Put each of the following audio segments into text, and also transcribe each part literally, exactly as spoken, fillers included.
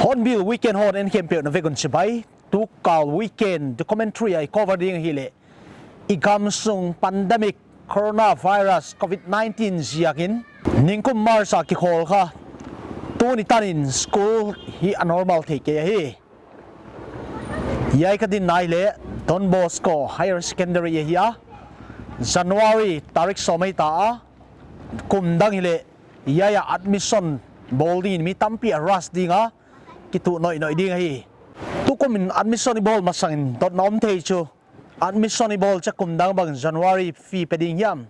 Hornbill Weekend Hon en khempeuh na vek un chibai. Tukal weekend documentary a i cover ding hileh, i gam sung pandemic coronavirus covid nineteen ziakin ningkum March a kikhawl kha tuni tanin school hi a normal thei kei ahi. Hiai ka dinna hileh Don Bosco Higher Secondary ahi a, January tarik sawm ahi ta a, kum dang hileh hiai a admission bawl dingin mi tampi a rush ding a, kituh noihnoih ding ahi. Tukumin admission i bawl masangin dotna om thei chu, admission i bawl chiang kum dang bang January fee pe ding hiam,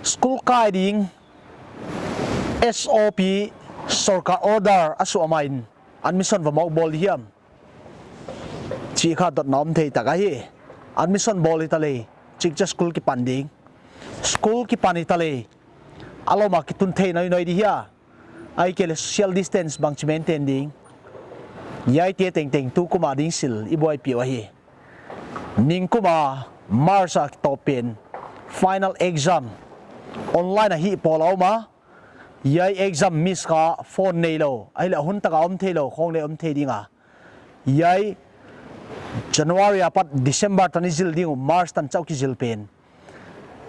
school kai ding S O P sorkar order a suah main admission va mawk bawl hiam chih kha dotna om thei tak ahi. Admission bawl hita leh chik chiang school kipan ding, school kipan hita leh a lawm a kitun thei noihnoih di hia, ahihkeileh social distance bangchi maintain ding, hiaite tengteng tukum a ding sil i buaipih uh ahi. Ningkum a March a kitawp pen final exam online a hih pawl a om a, hiai exam miss kha phone neilou, ahihleh hun taka om theilou khong leh om thei ding a, hiai January apat December tan i zil ding uh, March tan chauh kizil pen,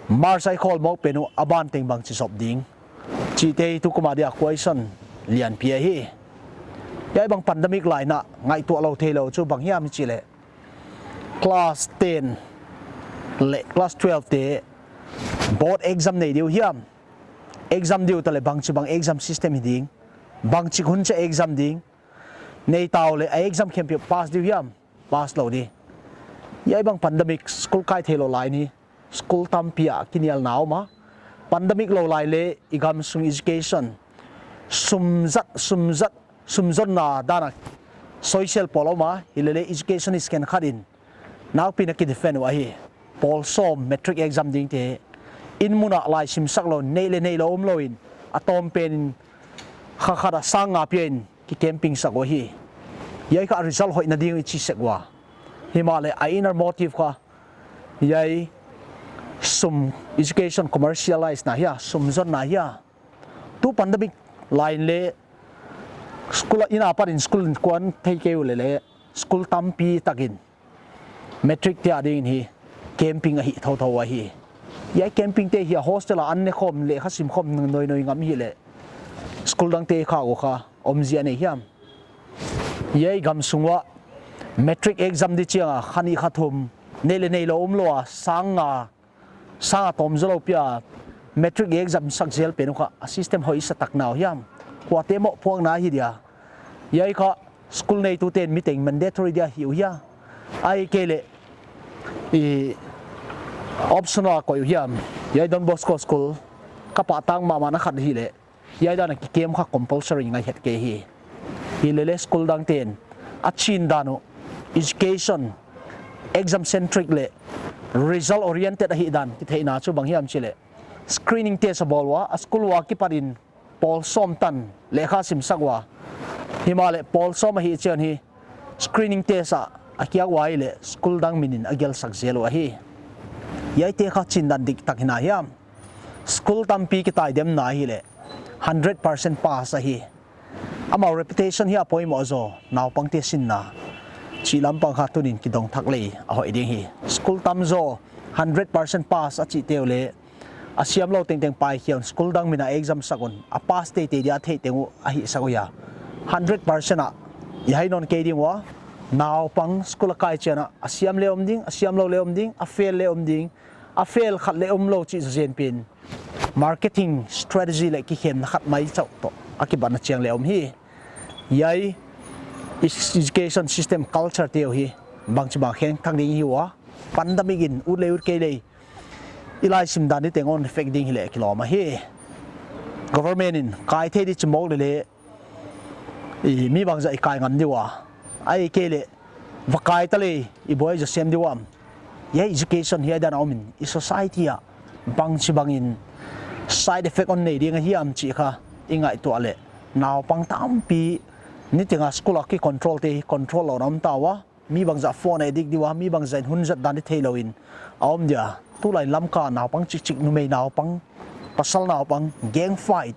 March a i khawl mawk pen uh a ban teng bangchi zop ding chihte tukum a dia question lianpi ahi. Hiai bang pandemic lai in ngaihtuah lou theilou chu bang hiam i chih leh, class ten leh class twelve te board exam nei di uh hiam, exam di uh ta leh bangchibang exam system hi ding, bangchik hun chiang exam ding, nei ta uleh a exam khempeuh pass di uh hiam, pass lou di. Hiai bang pandemic school kai theilou lai in school tampi a kinialna om a, pandemic lou lai leh i gam sung education sum zat, sum zat, sum zonna dan a soisel pawl om a, hileleh educationist khenkhat in nakpi in a kidefend uh ahi. Pawl sawm matric exam dingte, inn mun a laisim sak lou, neih leh neilou omlou in, a tawm pen in kha khat a sang nga pia in ki camping sak uh ahi. Hiai kha result hoihna ding i chi sek ua, himahleh a inner motive kha hiai sum, education commercialize na hia, sum zonna hia. Tu pandemic lai in leh school a, inn apat in school kuan thei kei uleh leh school tampi takin matric te adingin hi camping a hih thouthou ahi. Hiai camping te hi a hostel a an ne khawm, lehkhasim khawm noihnoih ngam hileh school dangte khak uh kha omzia nei hiam. Hiai gam sung uah matric exam di chiang a kha nih kha thum, neih leh neilou omlou a sang nga, sang a tawm zoulou pia matric exam sak zel pen uh kha a system hoihsa tak na uh hiam, kuate mohpuakna ahi dia. Hiai kha school neituten miteng mandatory dia hi uh hia, ahihkeileh i optional a koih uh hiam. Hiai Don Bosco School ka pahtang mahmahna khat hileh, hiai dan a ki camp kha compulsory ngai het kei hi. Hileleh school dangten a chin dan uh education exam centric leh result oriented ahih dan kitheihna chu bang hiam chih leh, screening test a bawl ua, a school ua kipatin pawl sawm tan lehkhasim sak ua, himahleh pawl sawm ahih chiang hi screening test a a kiak ua hileh school dang min in a gelsak zel uh ahi. Hiaite kha chin dan diktak hi na hiam. School tampi kitaidemna hileh hundred percent pass ahi. Amau reputation hi a poimoh zaw, naupangte sinna chih lampang kha tunin kidong thak lei a hoih ding hi. School tamzaw hundred percent pass a chihte uleh, a siamlou tengteng paikhia un, school dang min a exam sak un, a pass teitei dia theih teng uh a hihsak uh hia. Hundred percent a i hai nawn kei ding ua, naupang school a kai chiang a, a siam leh om ding, a siamlou leh om ding, a fail leh om ding, a fail khat leh omlou chih zaw zen pen marketing strategy leh kikhemna khat mai chauh toh a kibatna chiang leh om hi. Hiai education system culture te uh hi bangchibang khengthak ding hi ua, pandemic in ut leh ut kei leh i laisim dan di teng on effect ding hileh kilawm ahi. Government in kai thei di chimawk leh leh i mi bangzah i kai ngam di ua, ahihkeileh va kai ta leh i buai zaw sem di uam. Hiai education hiai dan a om in i society ah bangchibang in side effect on nei ding ahiam chih kha i ngaihtuah leh naupang tampi niteng a school a kicontrol te control lou na om ta ua. Mi bangzah phone addict di ua, mi bangzah in hun zat dan di theilou in a om dia. Tulai Lamka naupang chikchik, numei naupang, pasal naupang, gang fight,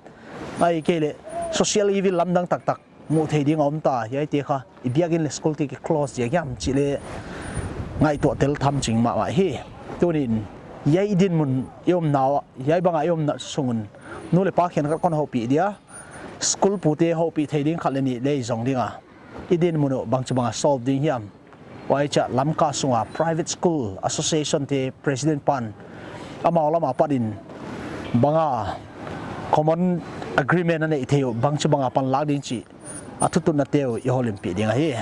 ahihkeileh social evil lamdang taktak muh theih ding a om ta. Hiaite kha i biakin leh school te kiclose ziak hiam chih leh ngaihtuah tel tham ching mahmah hi. Tuni'n hiai i dinmun i omna uah, hiai banga i omna sung un nu leh pa khenkhat kon houpih dia, school pute houpih thei ding khat leh nih lei zong ding a, i dinmun uh bangchibanga solve ding hiam. Huaichia Lamka sunga Private School Association te president pan amau lam apat in banga common agreement a neih theih uh bangchibanga panlak ding chih a thututna te uh i hawlimpih ding ahi.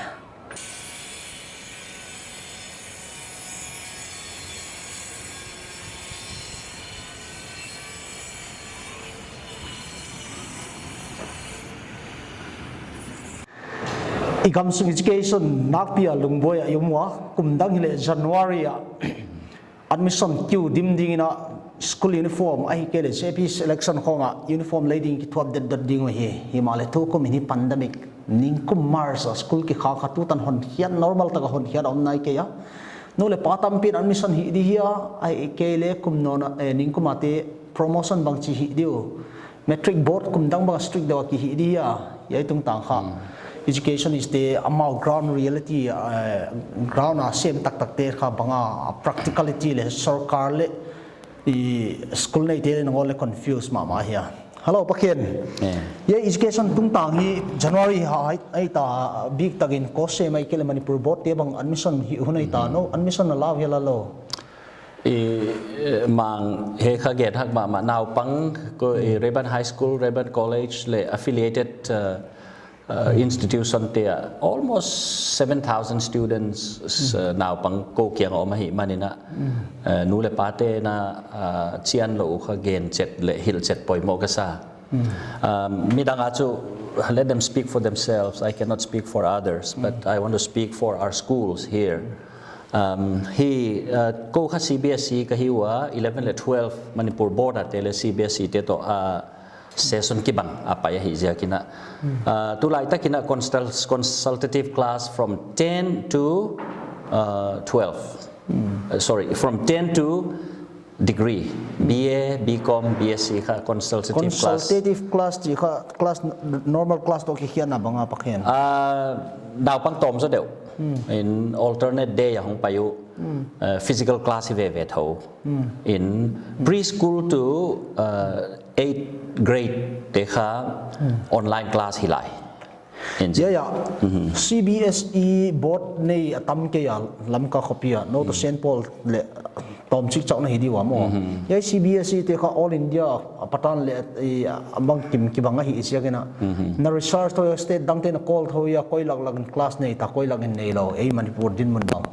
I gamsung education nakpi a lungbuai a i om ua, kum dang hileh January a admission kiu dim ding in a, school uniform ahihkeileh J P selection khawng a uniform lei ding kithuap detdet ding uhi. Himahleh tukum in hi pandemic, ningkum March a school kikhak kha tutan honkhiat, normal taka honkhiat a om nai kei a. Nu leh pa tampi in admission hih di hia, ahihkeileh kum nawn a, eh, ningkum a te promotion bangchi hih di uh. Matric board kum dang bang strict deuh a kihih di hia, hiai tungtang kha. Educationist te amau ground reality, eh, ground a sem taktak te kha banga practicality leh sorkar leh i school neite leh nangawn leh confuse mahmah hia. Hello, Pa Khen. Eh. Hiai education tungtang hi January ha ai, ai ta biktakin ko se mai kei leh Manipur board te bang admission hih hun ai ta no, admission na lau hia la lou. I, eh, mang he kha gen hak mahmah naupang ko i Rayburn High School, Rayburn College leh affiliated, uh, uh, institution te ah almost seven thousand students, uh, naupang ko kiang a om ahihmanin a, uh, nu leh pa te'n a, uh, chianlou uh kha gen chet leh hilh chet poimoh ka sa. Um, midang a chu let them speak for themselves. I cannot speak for others, but I want to speak for our schools here. Um, hi, uh, ko kha C B S E ka hi ua, eleven leh twelve Manipur board a te leh C B S E te toh, uh, session kibang a pai ahih ziakin a. Uh, tulai takin a consul-, consultative class from ten to, uh, twelve. Uh, sorry, from ten to degree, B A, B Com, B S C kha consultative class. Consultative class chih kha class n-, normal class toh kikhiatna banga Pa Khen. Ah, naupang tawm zaw deuh. In alternate day a hong pai uh. Ah, physical class hi veve thou. In preschool to, ah, eighth grade te kha online class hi lai. Hiai ah, C B S E board nei a tam kei a Lamka khopi ah, no to Saint Paul leh tawmchik chauhna hi di ua maw. Hiai C B S E te kha All India a patan leh, eh, a bangkim kibang ahih ziakin a. Na research toh state dang te'n a call thou hia, koi lak lak in class nei ta, koi lak in neilou, ei Manipur dinmun bang.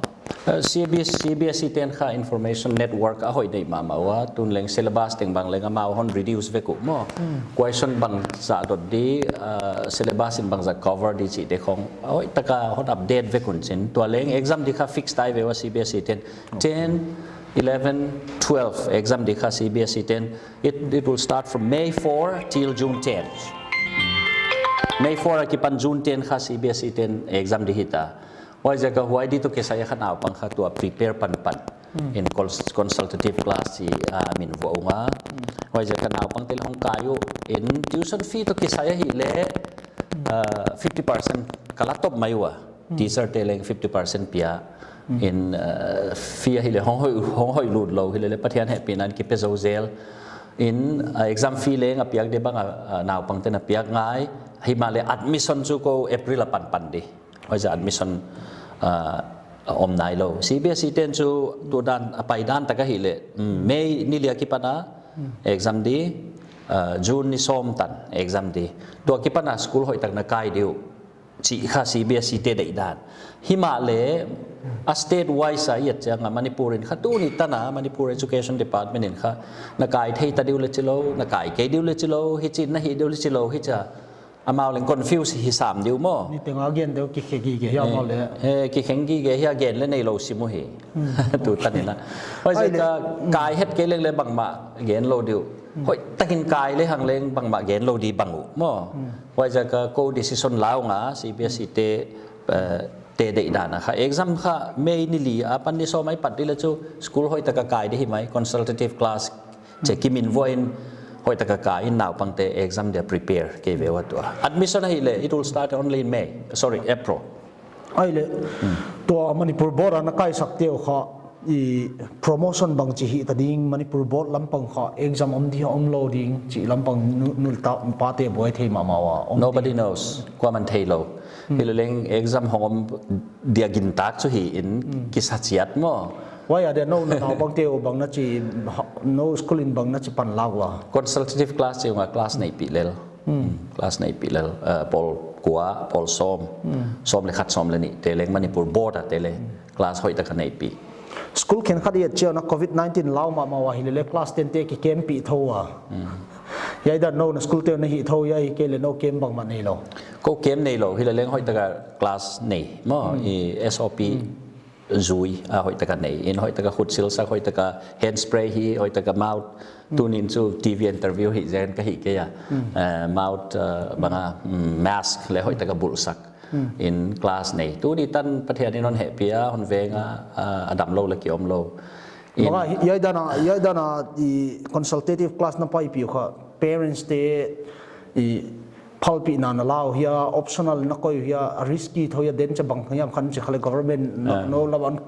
Uh, C B S, C B S E te'n kha information network a hoih neih mahmah ua, tun leng syllabus teng bang leng amau hon reduce vek uh maw. Question bangzah dot di, uh, syllabus in bangzah cover di chihte khong a hoih taka hon update vek un chin. Tua leng exam di kha fix tai ve ua C B S E te'n. Ten, eleven, twelve exam di kha C B S E te'n. It, it will start from May four till June ten. May four akipan June ten kha C B S E te'n exam di hita. Huaiziak a huai di toh kisai a kha naupang kha tua prepare panpan. In cons-, consultative class chih, ah, min vuah ung a. Huaiziak a naupang te leh hong kai uh. In tuition fee toh kisai ahihleh, ah, fifty percent ka la top mai ua. Teacher te leng fifty percent pia. In, ah, fee ahihleh hong hoih, hong hoih lut lou hileh leh Pathian hehpihna in kipe zou zel. In, ah, exam fee leng a piak di bang a, ah, naupang te'n a piak ngai. Himahleh admission chu ko April a panpan di. Huaiziak admission, ah, om nailou. C B S E te'n chu tu dan, a pai dan tak ahihleh, mm, May ni li akipan a, exam di, uh, June ni sawm tan exam di. Tua kipan a school hoihtak na kai di uh chih kha C B S E te deihdan. Himahleh a state wise a i et chiang a Manipur in kha tuni tan a Manipur Education Department in kha na kai thei ta di uh le chi lou, na kai kei di uh le chi lou, hichi na hih di uh le chi lou, hichi a amau leng confuse hi sam di uh maw. Niteng a gen deuh kikhe gige hi amau leng. Eh, kikhe gige hi a gen le nei lou sim uhi. Tu tan in a. Huaiziak a kai het kei leng le bangmah gen lou di uh. Hoihtak in kai le hang leng bangmah gen lou di bang uh maw. Huaiziak a kou decision la ung a C B S E te, eh, te deihdan a kha. Exam kha May ni li apan ni sawm a i pat di le chu school hoihtak a kai di hi mai, consultative class chi kimin vuah in hoihtak a kai in naupangte exam dia prepare kei ve ua tua. Admission ahihleh, it will start only in May, sorry, April. Ahihleh, tua Manipur Board a na kaisak te uh kha, i promotion bangchi hih ta ding, Manipur Board lampang kha exam om di a om lou ding chih lampang nu-, nulta pate buai thei mahmah ua, om di. Nobody knows, kuaman thei lou. Himahleh exam hong om dia gintak chu hi in kisa chiat maw. Huai a dia nou na naupangte uh bang na chi, nou school in bang na chi pan lak ua. Consultative class chi ung a class neihpih lel. Class neihpih lel, eh, pawl kua, pawl sawm. Sawm le khat, sawm le nih te leng Manipur Board a te leng class hoihtak a neihpih. School khenkhat i et chiang a covid nineteen lau mahmah ua hilele class ten te kikem pih thou ua. Hiai dan nou na school te na hih thou, hiai kei le nou kem bangmah nei lou. Kou kem nei lou, hilele hoihtak a class nei maw, i S O P zui a hoihtak a nei. In hoihtak a khut sil sak, hoihtak a hand spray hi, hoihtak a mouth. Tuni'n chu T V interview hi zen ka hih kei a. Eh, mouth, eh, bang a, mm, mask le hoihtak a bulh sak. In class nei. Tuni tan Pathian in hon hehpih a, hon veng a, ah, a dam lou le ki om lou. In bang a, hi-, hiai dan a, hiai dan a i consultative class na paipih uh kha, parents te i phalpihna na la uh hia, optional na koih uh hia, a risky thou hia, den cha bang hiam khan chi kha le government na, ah, nou lam an,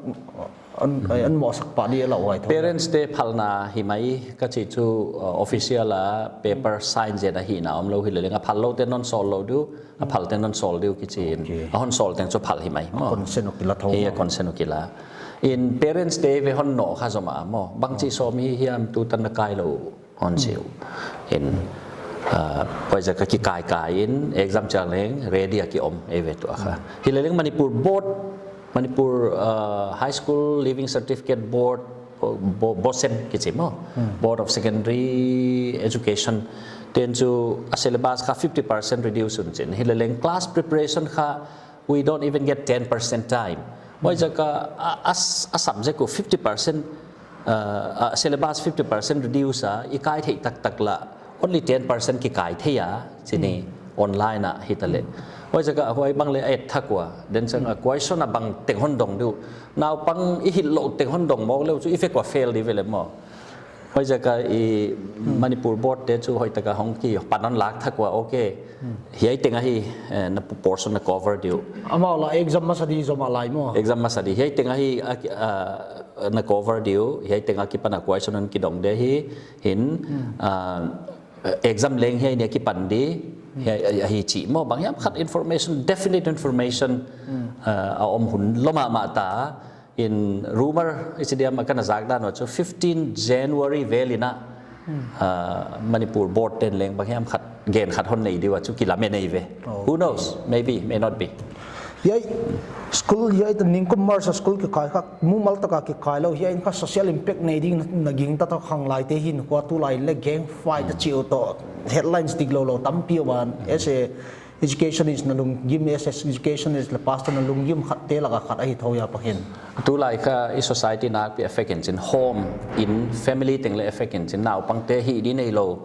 an, an mohsak pah di a la uh ai thou. Parents te phalna hi mai ka chi chu, uh, official a paper sign zen a hihna om lou hilele a phal lou te'n hon sawl lou di uh, a phal te'n hon sawl di uh kichi in. Okay. A hon sawl teng chu phal hi mai maw. Consent uh ki la thou. Hi a consent uh ki la. In parents te ve hon nou kha zom a maw. Bangchi sawm hi hiam tu tan na kai lou hon chi uh. In, ah, huaiziak a kikai kai in exam chiang leng ready a ki om ei ve tua kha. Hilele Manipur Board, Manipur, ah, High School Leaving Certificate Board, bo-, bo-, BOSEB kichi maw. Board of Secondary Education. Te'n chu a syllabus kha fifty percent reduce un chin. Hilele class preparation kha we don't even get ten percent time. Huaiziak a, a, a s-, a subject uh fifty percent, uh, a syllabus fifty percent reduce a, i kai theih taktak la, only ten percent kikai thei a, chih ni online a hita le. Huaiziak a huai bang le a et thak ua, den chang a question a bang teng hon dong di uh. Naupang i hilh louh teng hon dong mawk le uh chu i vek ua fail di ve le maw. Huaiziak a i Manipur Board te chu hoihtak a hong kipan hon lak thak ua, okay. Hiai teng ahi, eh, na portion na cover di uh. Amau la exam masa di zom a lai maw. Exam masa di. Hiai teng ahi, a, a, na cover di uh. Hiai teng a kipan a question hon kidong di hi. Hin, ah, exam leng hiai ni a kipan di. Hiai, ahi chi maw. Bang hiam khat information, definite information, ah, a om hun lou mahmah ta. In rumor i chi diam a ka na zak dan ua chu fifteen January vel in a, ah, Manipur Board te'n leng bang hiam khat gen khat hon nei di ua chu kilamen ei ve. Oh. Who knows? Maybe, may not be. Hiai school hiai ta ningkum March a school kikai kha mumal taka kikai lou hiai in kha social impact nei ding na, na gingta ta khanglai te hin kua tulai in le gang fight a chi uh toh headlines dik lou lou tampi om a, as a educationist na lunggim, as a educationist le pastor na lunggim khat te lak a khat ahi thou hia Pa Khen. Tulai kha i society nakpi effect in chin, home in family teng le effect in chin, naupang te hih di nei lou.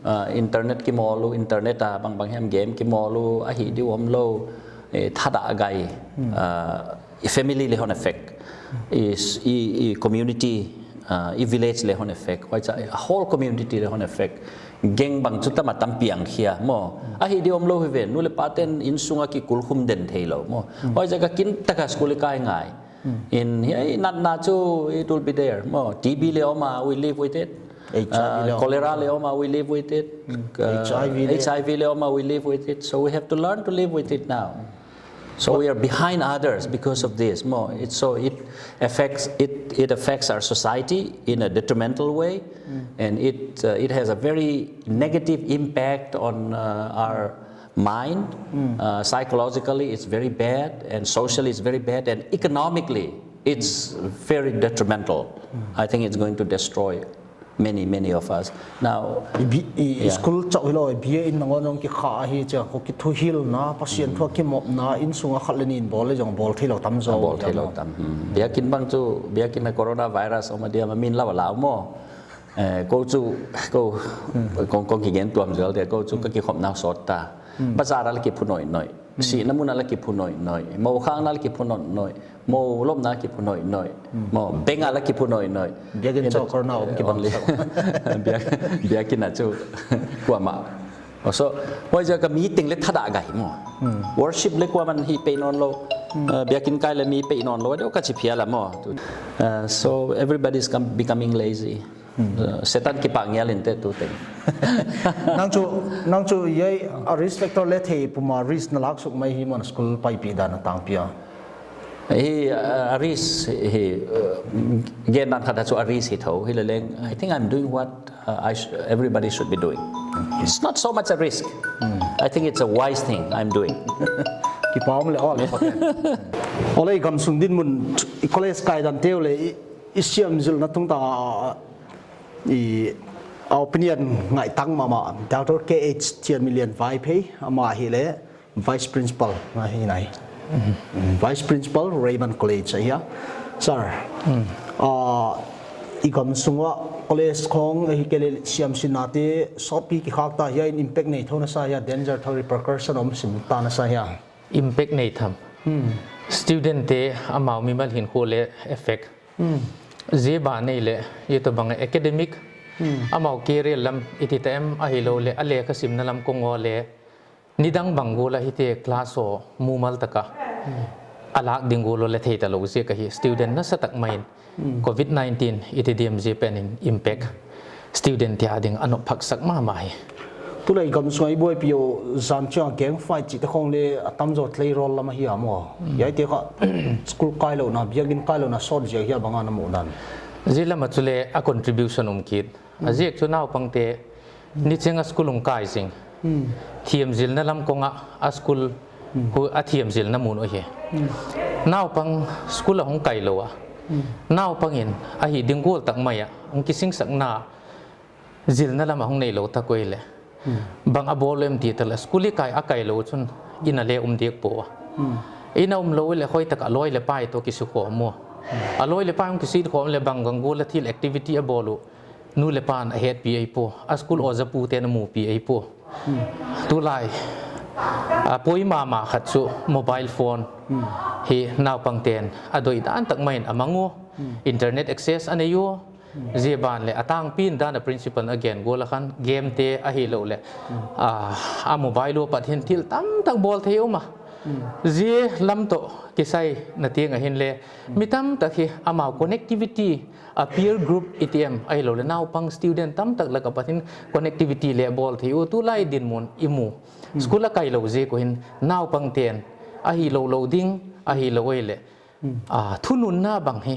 Ah, internet kimawl uh, internet a bang bang hiam game kimawl uh, a hih di uh om lou, eh, thadah gai, ah, i family le hon effect, i s-, i, i community, ah, i village le hon effect, huaicha, whole community le hon effect. Gang bang chu tama tampi ang khia maw. A hih di om lou hi ve, nu le pa te'n innsung a kikulkhum den thei lou maw. Huaiziak a kintak a school i kai ngai. In hiai natna chu it will be there maw. T B le om a, we live with it. H I V le om a. Ah, cholera le om a, we live with it. Ah, H I V le. H I V le om a, we live with it. So we have to learn to live with it now. So we are behind others because of this. Maw, it, so it affects it, it affects our society in a detrimental way, and it uh, it has a very negative impact on uh, our mind. Uh, psychologically, it's very bad, and socially, it's very bad, and economically, it's very detrimental. I think it's going to destroy many, many of us. Now, I bi, i, i school chauh hilou, i bia in nangawn ong kikha ahi chia, ko kithuhilna, Pasian thu kimopna, inn sunga khat le nih in bawl le zong bawl theilou tam zaw. Bawl theilou tam. Hmm. Biakin bang chu, biakin a coronavirus om a dia ma min lau lau maw. Eh, ko chu, ko, kong, kong kigen tuam zual dia, ko chu ka kikhopna sawt ta. Bazar a la kiphu noinoi. Sihna mun a la kiphu noinoi. Mo khang na la kiphu noinoi. Mo lom na kiphu noinoi. Mo beng a la kiphu noinoi. Biakin chauh corona om kibang. Biakin a chu kuama. So, huai zia ka meeting le thada gai maw. Worship le kuaman hi pei nawnlou. Uh, biakin kai le mi pei nawnlou. Deuh ka chi phial a maw. Uh, so everybody is com- becoming lazy. Uh, Satan kipak ngial in te tu teng. Nang chu, nang chu yei a risk factor le thei puma risk na lak suk mai hi maw school paipih dan a tangpi a. Hi uh, a risk hi uh, gen dan khat chu a risk hi tho hi le leng. I think I'm doing what uh, I sh- everybody should be doing. It's not so much a risk. I think it's a wise thing I'm doing. Kipak om le aw le. Aw le i gamsung dinmun i college kai dan teu le i, i siam zilna tungtang a i a opinion ngaihtak mahmah Doctor K H Thianminlian Vaiphei, amah hi le Vice Principal ahi nai. Vice Principal Rayburn College ahi a. Sir, ah, i gamsung a college khong ahi kei le siamsinnate sawtpi kikhak ta hia, in impact nei tho na sa hia, danger tho repercussion om sim ta na sa hia. Impact nei tham. Student te amau mimal hinkhua le effect. Zia ban nei le, i to bang academic, amau career lam i ti ta em ahilou le, a lekha simna lam kong aw le, nidang bang gual a hite class aw mumal taka a lak ding gual le thei ta lou ziak ahi student nasa tak mai in covid nineteen i ti diam zia pen in impact student te a ding a nop phaksak mahmah hi. Tulai gamsung a i buaipih uh zan chiang gang fight chih te khong le a tamzaw tlei rawl lam ahi a maw. Hiaite kha school kailouhna, biakin kailouhna sawt ziak hia bang a na muh dan. Zia lam a chu le a contribution um kit. A ziak chu naupangte nicheng a school hong kai zing. Thiamzilna lam kong a a school hu a thiamzilna mun uh hi. Naupang school a hong kai lou a, naupang in a hih ding gual tak mai a hong kisingsakna zilna lam a hong neilou tak uh le, bang a bawl uh em ti ta le, school i kai a kai lou chun inn a le um diak pua. Inn a um lou le, hoihtak a lawi le pai toh kisukhawm uh. A lawi le pai hong kisitkhawm le, bang gang gual a thil activity a bawl uh, nu le pan a hetpih ahi pua, a school oja pu ten a mupih ahi pua. Tulai a poi mahmah khat chu mobile phone hi, naupang ten a doih dan tak mai in a mang uh. Internet access a nei uh. Zia ban le a tangpi in dan a principal a gen gual a khan game te ahilou le, a, a mobile uh apat hin thil tamtak bawl thei um a. Zia lam toh kisai na tiang a hin le, mi tamtak hi amau connectivity, a peer group i ti em ahilou le, naupang student tamtak lak apat hin connectivity le bawl thei uh. Tulai dinmun i mu, school a kai lou ziak uh hin naupang ten ahilou lou ding ahilou ei le, a, thununna bang hi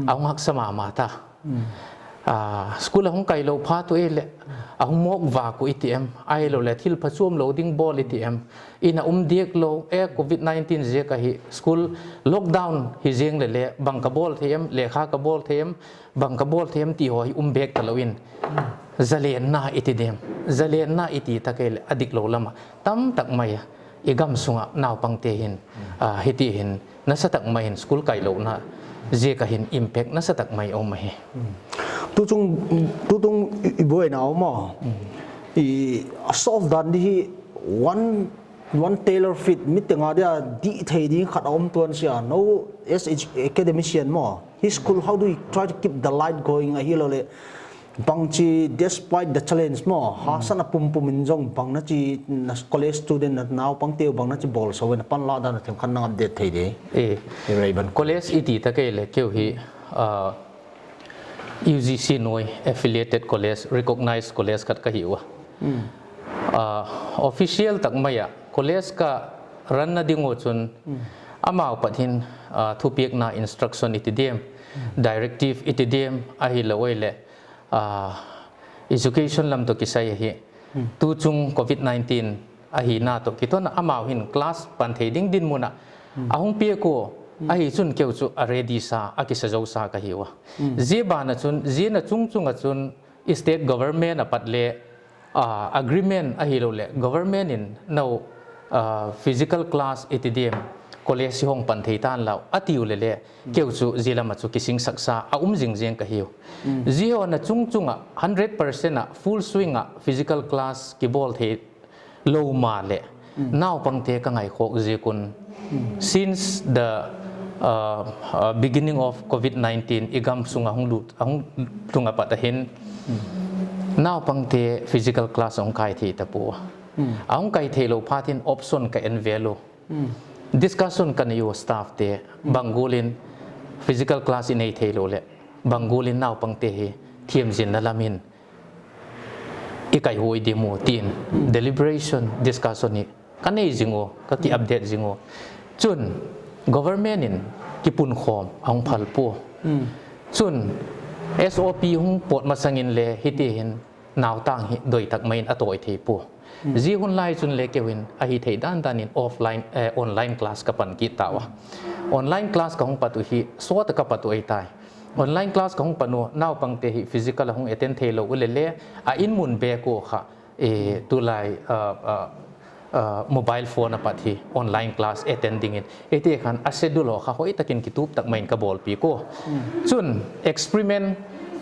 a hong haksa mahmah ta. A, school a hong kai lou phat uh ei le, a hong mawk vak uh i ti em ahilou le, thil phachuam lou ding bawl i ti em, inn a um diak lou e, covid nineteen ziak ahi, school lockdown hi zing le le, bang ka bawl thei em, lekha ka bawl thei em, bang ka bawl thei em ti haw hi um bek ta lou in, zalenna i ti diam, zalenna i ti tak ei le a diklou lam a tamtak mai a i gamsung a naupang te hin, a, hiti hin nasa tak mai in school kailouhna ziak a hin impact nasa tak mai om ahi. Tutung, tutung i, i buaina om a. I, a solve dan di hi one, one tailor fit, mi teng a dia di thei ding khat a om tuan sia. No, as academician maw, hi school, how do we try to keep the light going ahilou le, bangchi despite the challenge maw, hasan a pumpum in zong bang na chi, na college student na naupang teu bang na chi bawl sou na pan la dan a themkhat nang update thei di. E, Rayburn. College i ti tak ei le keu hi, a, U G C nuai affiliated college, recognized college khat ka hi ua. A, official tak mai a college ka ranna ding uh chun, amau pat hin, ah, thupiakna instruction i ti diam, directive i ti diam, ahilou leh, ah, education lam toh kisai ahi. Tuchung covid nineteen ahihna toh kituak in amau hin class pan thei ding dinmun a hong piak uh, ahi chun keu chu a ready sa, a kisa zou sa ka hi ua. Zia ban ah chun, zia na chungchung ah chun state government apat leh, ah, agreement ahilou leh government in nou, ah, physical class i ti diam, college hi hong pan thei tan lau a ti uleh leh, keu chu zia lam ah chu kisingsak sa a um zingzing ka hi uh. Zia hon a chungchung ah hundred percent ah full swing ah physical class kibawl thei lou mahleh, naupangte ka ngaikhawk ziak un, since the, uh, uh, beginning of covid nineteen i gam sung a hong lut, a hong tung apat ahin, naupangte physical class hong kai thei ta pua. A hong kai theilou phat in option ka en vel uh. Discussion ka nei uh staff te, bang gual in physical class i nei theilou leh, bang gual in naupangte hi thiamzinna lam in i kai huai diam uh, tin deliberation, discussion hi ka nei zing uh, ka ki update zing uh. Chun government in kipunkhawm a hong phal pua. Chun S O P hong pawt masang in leh hiti hin nautang hi doitak mai in a tawi thei pua. Zia hun lai chun leh keu in ahi thei dandan in offline, eh, online class ka pan kit ta ua. Online class ka hong pat uh hi, sawt a ka pat uh ei tai. Online class ka hong pan uh, naupangte hi physical a hong attend theilou uleh leh, a inn mun bek uh kha, eh, tulai, ah, ah, ah, mobile phone apat hi online class attend ding in, hiti khan a schedule uh kha hoihtak in kituak tak mai in ka bawlpih uh. Chun experiment,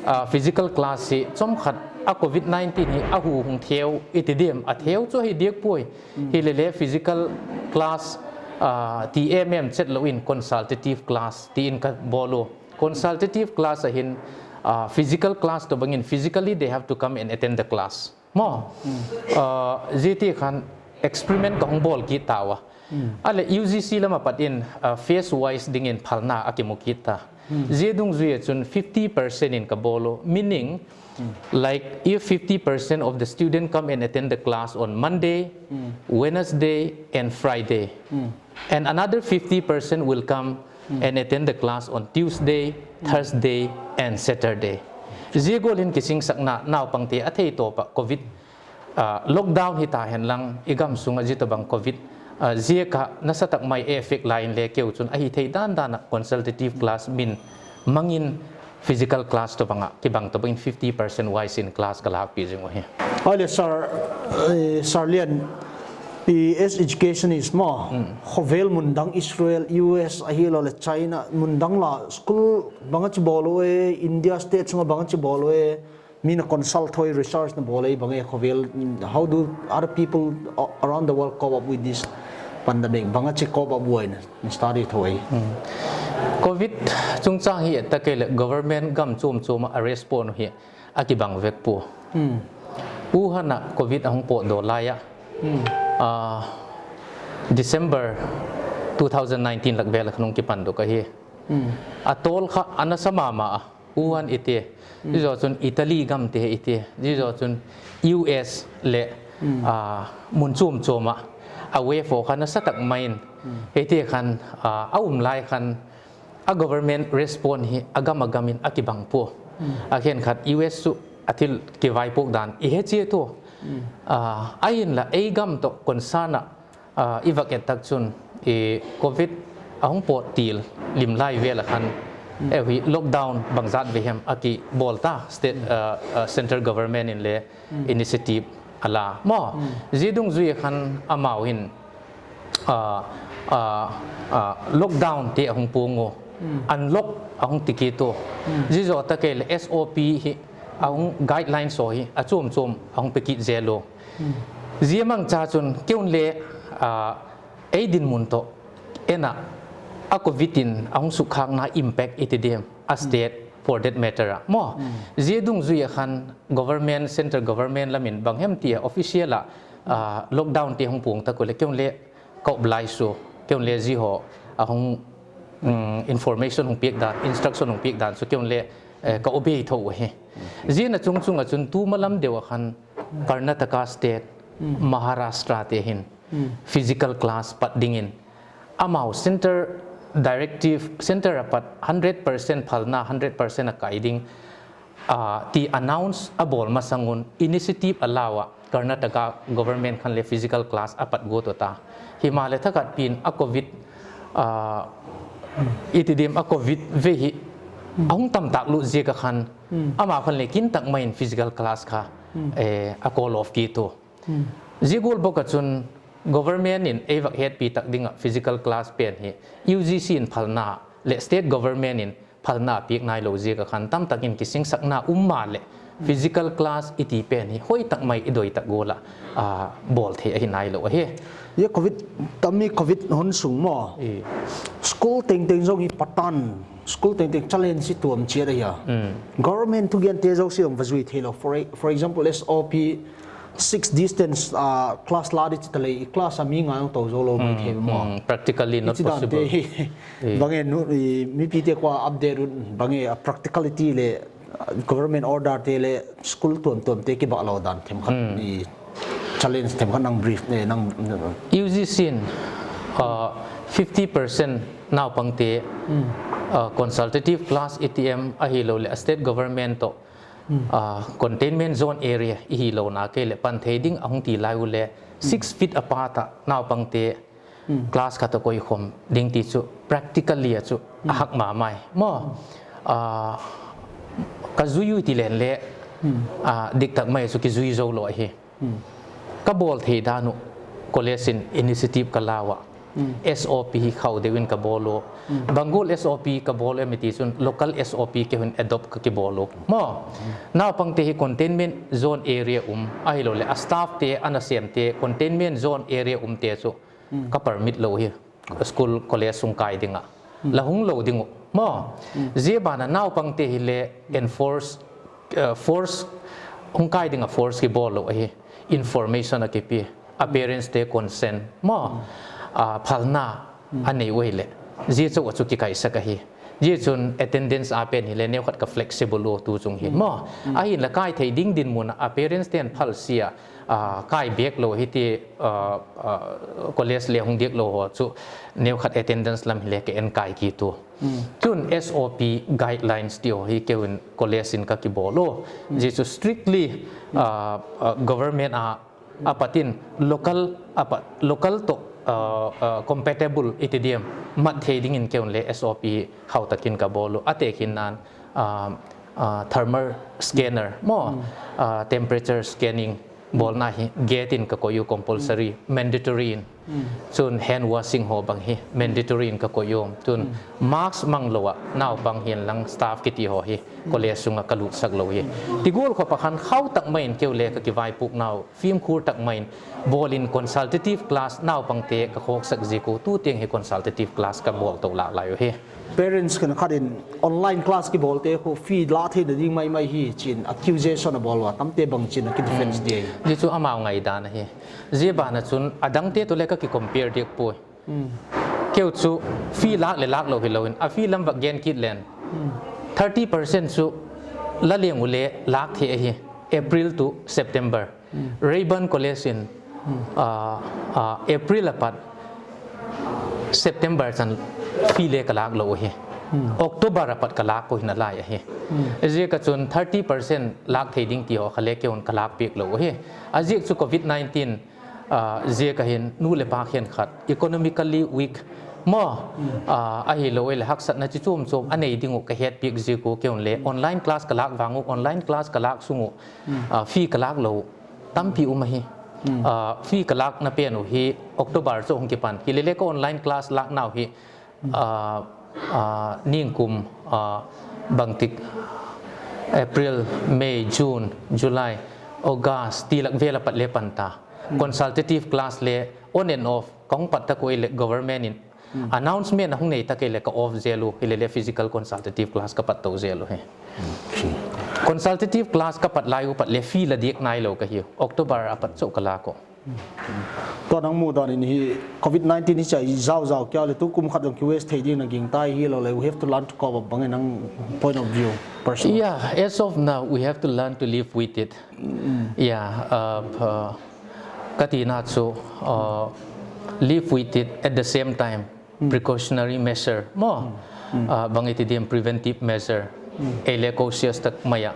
ah, physical class hi chomkhat a covid nineteen hi a hu hong theu i ti diam, a theu chu hi diak puai. Hileh leh physical class, ah, ti em em chet lou in consultative class ti in ka bawl uh. Consultative class ahin, ah, physical class toh bang in physically they have to come and attend the class. Maw, ah, ziti khan experiment ka hong bawl kit ta ua. Ahileh U G C lam apat in, ah, phase wise ding in phalna a kimu kit ta. Zia dungzui ah chun fifty percent in ka bawl uh, meaning, like, if fifty percent of the student come and attend the class on Monday, Wednesday and Friday, and another fifty percent will come and attend the class on Tuesday, Thursday and Saturday. Zia gual in kisingsakna naupangte a theitawp ah covid, ah, lockdown hita henlang i gam sung ah zia tobang covid, ah, ziak a nasatak mai effect lai in leh keu chun ahi thei dandan a consultative class min mang in physical class tobang a kibang tobang in fifty percent wise in class ka lakpih zing uhi. Ahileh Sir, eh, Sir Lian, as educationist maw, khovel mun dang Israel, U S ahilou leh China mun dang la school bang a chi bawl uh e, India state sung a bang a chi bawl uh e, mi na consult thoi research na bawl e bang e khovel, how do other people a-, around the world cope up with this pandemic? Bang a chi cope up uh e na study thoi. Covid chungchang hi et ta kei leh government gam chom chom a respond hi a kibang vek pua. Wuhan ah covid a hong pawt daw lai ah, ah, December two thousand nineteen lak vel ah khan hong kipan dok ahi. A tawl kha a nasa mahmah a, Wuhan i ti, zia zoh chun Italy gam te i ti, zia zoh chun U S leh, ah, mun chom chom ah a wave uh kha nasatak mai in, hiti khan, ah, a um lai khan a government respond hi a gam a gam in a kibang pua. A khenkhat U S chu a thil kivaipuak dan i he chiat uh. Ah, ahinla ei gam toh concern a, ah, i vak et tak chun, i covid a hong pawt til lim lai vel a khan, eh, hi lockdown bangzat vei hiam a kibawl ta state, ah, ah, central government in leh initiative a la. Maw, zia dungzui a khan amau in, ah, ah, ah, lockdown te a hong puang uh, unlock a hong ti kit uh. Zia zoh ta kei leh S O P hi a hong guidelines uh hi a chom chom a hong pe kit zel uh. Zia mangcha chun keu in leh, ah, ei dinmun toh en a, a covid in a hong sukkhakna impact i ti diam a state for that matter ah. Maw, zia dungzui a khan government, central government lam in bang hiam ti a official a, ah, lockdown te hong puang tak uleh keu in leh ka obey suk, keu in leh zia ho a hong, mm, information hong piak dan, instruction hong piak dan chu keu in leh, eh, ka obey thou uhi. Zia na chungchung a chun tu malam deuh a khan Karnataka state, Maharashtra te hin physical class pat dingin, amau center directive, center apat hundred percent phalna, hundred percent a kai ding, ah, ti announce a bawl masang un initiative a la ua, Karnataka government khan le physical class a pat gawt ua ta. Himahleh thakhat pen a covid, ah, i ti diam, a covid vei hi a hong tam tak luh ziak a khan, amau khan le kintak mai in physical class kha, eh, a call off kit uh. Zia gual bawk a chun government in ei vak hetpi tak ding a physical class pen hi U G C in phalna leh state government in phalna a piak nailou ziak a khan tamtak in kisingsakna um mahleh physical class i ti pen hi hoihtak mai i doi tak gual a, ah, bawl thei ahi nailou ahi. Ye covid, tami covid hun sung maw. I. School tengteng zong hi patan, school tengteng challenge hi tuam chiat ahi a. Government thugen te zong si om va zui thei lou. For, for example, S O P six distance, ah, class la di chita leh, i class a mi nga ong tou zou lou mai thei maw. Practically not possible. Hi, bang e nu, i, mipite kua update un, bang e a practicality leh, ah, government order te leh school tuamtuam te kibah lou dan themkhat, i challenge themkhat nang brief, eh, nang U G C in, ah, fifty percent naupangte, ah, consultative class i ti em ahilou leh state government toh, ah, containment zone area i hi lou na kei leh pan thei ding a hong ti lai uleh six feet apart a naupangte class khat a koih khawm ding ti chu practically a chu a hak mahmah e. Maw, ah, ka zui uh ti len leh, ah, diktak mai chu kizui zou lou ahi. Ka bawl thei dan uh college in initiative ka la ua. S O P hi khauh deuh in ka bawl uh. Bang gual S O P ka bawl uh em i ti chun local S O P kei hun adopt ka kibawl uh. Maw, naupangte hi containment zone area um, ahilou leh a staff te, a nasemte containment zone area um te chu ka permit lou hi. School, college sung kai ding a la hong lou ding uh. Maw, zia ban a naupangte hi leh enforce, eh, force, hong kai ding a force kibawl lou ahi. Information a kipia, a parents te consent maw, ah, phalna a nei uh ahi leh zia chauh a chu kikaisak ahi. Zia chun attendance a pen hi leh neukhat ka flexible uh tu chung hi maw. Ahin la kai thei ding dinmun a parents ten phal sia, ah, kai bek lou hi ti, ah, ah, college leh hong diak lou ho chu neukhat attendance lam hi leh ka en kai kit uh. Chun S O P guidelines ti ho hi kei un college in ka kibawl uh. Zia chu strictly, ah, ah, government a, apat in local, apat, local toh, ah, ah, compatible i ti diam, mat thei dingin kei un le S O P hautak in ka bawl uh. A tekhin nan, ah, ah, thermal scanner maw, ah, temperature scanning bawlna hi gate in ka koih uh, compulsory, mandatory in. Chun hand washing ho bang hi mandatory in ka koih uh. Chun mask mang lou a naupang hi'n lang staff kiti ho hi college sung a ka lutsak lou hi. Ti gual khop a khan khauh tak mai in kei uh le ka kivaipuk nau fimkhur tak mai in bawl in consultative class naupangte ka khawksak ziak uh, tu teng hi consultative class ka bawl tou lak lai uh hi. Parents khenkhat in online class kibawl te khu fee la theihna ding maimai hi chi'n accusation a bawl ua, tamte bangchi'n a kidefense dia hi. Zia chu amau ngaidan ahi. Zia ban a chun a dangte toh le ka kicompare diak poi. Kei uh chu fee lak leh lak lou hilou in a fee lam va gen kit len, thirty percent chu la leng uh le lak thei ahi, April to September. Rayburn College in, ah, ah, April apat September chan fee le ka lak lou ahi. October apat ka lak uh hi nalai ahi. Ziak a chun thirty percent lak thei ding ti ho kha le kei un ka lak piak lou ahi. A ziak chu covid nineteen, ah, ziak a hin nu leh pa khenkhat economically weak maw, ah, ahilou le haksatna chi chuamchuam a nei ding uh ka hetpiak ziak uh kei un le online class ka lak vang uh, online class ka lak sung uh, ah, fee ka lak lou tampi um ahi. Ah, fee ka lakna pen uh hi October chu hong kipan. Hilele ka online class lakna uh hi, ah, ah, ningkum, ah, bangtik April, May, June, July, August, tilak vel apat le pan ta. Consultative class le on and off ka hong pat tak uh le government in announcement a hong nei tak le ka off zel uh, hilele physical consultative class ka pat tou zel uh hi. Consultative class ka pat lai uh pat le fee la diak nailou ka hi uh. October apat chauh ka lak uh. Tua nang muhdan in hi covid nineteen hi chai zauzau kia le tu kum khat dong ki waste thei ding na gingta hi lou le, we have to learn to cope up, bang e nang point of view, personal? Yeah, as of now we have to learn to live with it. Yeah, uh, uh, Ka chihna chu, uh, live with it at the same time, precautionary measure maw, uh, bang i chi diam, preventive measure, ei leh cautious tak mai a,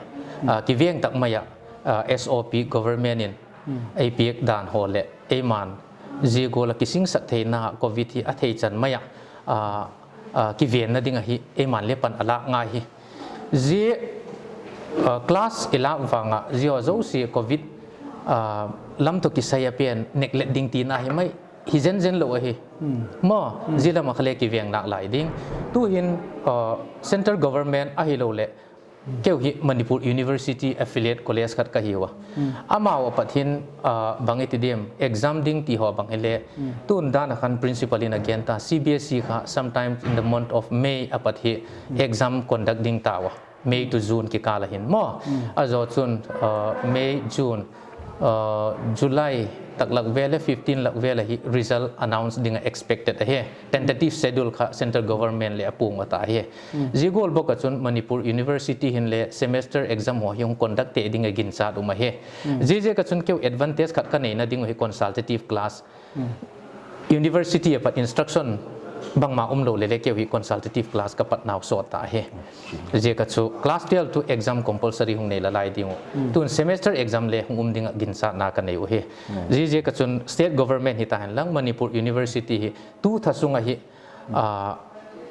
uh, kiveng tak mai a, uh, S O P government in ei piak dan hou leh, ei man, zia gual a kisingsak theihna, covid hi a theichan mai a, uh, uh, kivenna ding ahi, ei man leh pan a lak ngai hi. Zia, uh, class i lak vang a, zia zosia covid, uh, lam toh kisai a pen neglect ding chihna hi mai, hi zenzen lou ahi. Maw, zia lam a kha leh kiveng nak lai ding. Tuhin, uh, central government ahilou leh, keu hi Manipur University affiliate college khat ka hi ua. Amau apat hin, uh, bang i chi diam, exam ding chih hou bang hi leh. Tun dan a khan principal in a gen ta, C B S E kha sometimes in the month of May apat hi exam conduct ding ta ua. May to June kikal a hin maw. A zoh chun, uh, May, June, uh, July tak lak vel leh fifteen lak vel a hi result announce ding a expected ahi. Tentative schedule kha central government leh a pung ua ta hi. Zia gual bawk a chun Manipur University hin leh semester exam hou hi hong conduct te ding a ginchat um ahi. Ziaziak a chun keu advantage khat ka neihna ding uh hi consultative class. University apat instruction bangmah omlou leh leh keu hi consultative class ka pat nau sawt ta hi. Ziak a chu class twelve tu exam compulsory hong nei lalai ding uh. Tun semester exam leh hong um ding a ginchatna ka nei uhi. Ziaziak a chun state government hi ta hen lang Manipur University hi tu tha sung a hi, uh,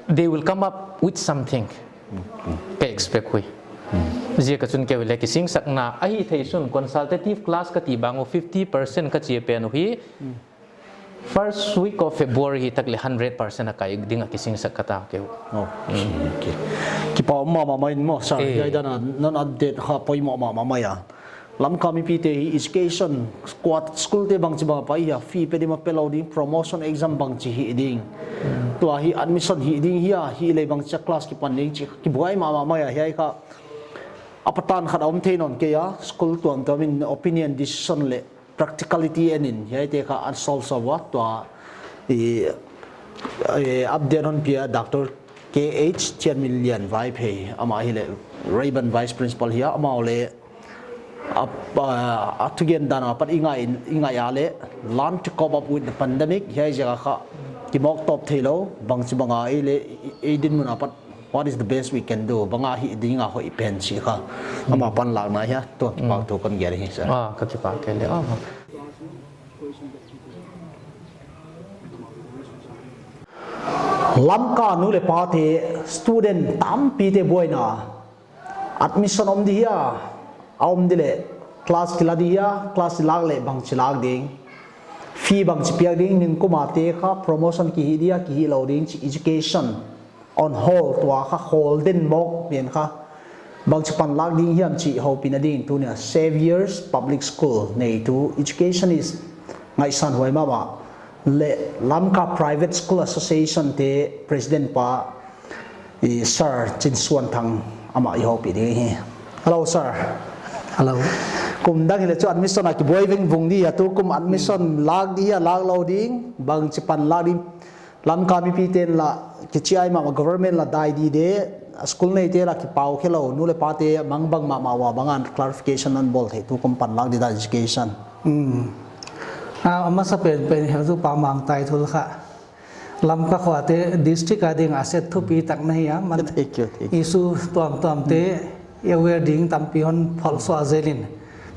they will come up with something. Ka expect hui. Ziak a chun keu leh kisingsakna ahi thei sun consultative class ka chih bang uh fifty percent ka chi a pen uh hi. First week of February hi tak leh hundred percent a kai ding a kisingsak ka ta keu. Okay, okay. Kipak mahmah mai maw, sir. Eh. Hiai dan a non update kha poimoh mahmah mai a. Lamka mipite hi education, kuat school te bangchi bang a pai hia, fee pe ding maw pe lou ding, promotion exam bangchi hih ding. Tua hi admission hih ding hia, hileh bangchi a class kipan ding chih kibuai mahmah mai a, hiai kha a patan khat a om thei nawn kei a, school tuamtuam in opinion, decision leh practicality en in, hiaite kha a solve sawm ua, tua i, i update hon pia Doctor K H Thianminlian Vaiphei, amah hileh Rayburn Vice Principal hi a, amau leh a, a, a thugen dan apat i ngai, i ngai a leh learn to cope up with the pandemic, hiai ziak a kha kimawk tawp theilou, bangchi bang a ei leh, ei dinmun apat what is the best we can do? Bang a hih ding a hoih pen chih kha. Amah panlakna hia, tua kipak thu kon gen hi, sir. Ah, ka kipak kei leh. Ah. Lamka nu leh pate student tampite buaina. Admission om di hia, a om di leh class kila di hia, class lak leh bangchi lak ding. Fee bangchi piak ding, ningkum a te kha promotion kihih dia, kihih lou ding chih education on hold tua kha hold den mawk pen kha. Bangchi panlak ding hiam chih houpihna ding tunia Saviour's Public School neitu educationist ngaihsan huai mahmah leh Lamka Private School Association te president pa i Sir Chinsuanthang amah i houpih ding hi. Hello, sir. Hello. Kum dang hileh chu admission a kibuai vengvung di a, tukum admission lak di a, lak lou ding, bangchi panlak ding. Lamka mipite'n lah kichiai mahmah, government lah dai di de, school neite lah kipau khe lou, nu leh pate mangbang mahmah ua, bang a clarification non bawl thei, tukum panlak di dan education. Hmm. Ah, a masa pen pen hi chu Pa Mangtai thu kha. Lamka khuate district a ding a set thupi tak na hi a, man. Thank you, thank you. Issue tuamtuam te aware ding tampi hon phawk suah zel in.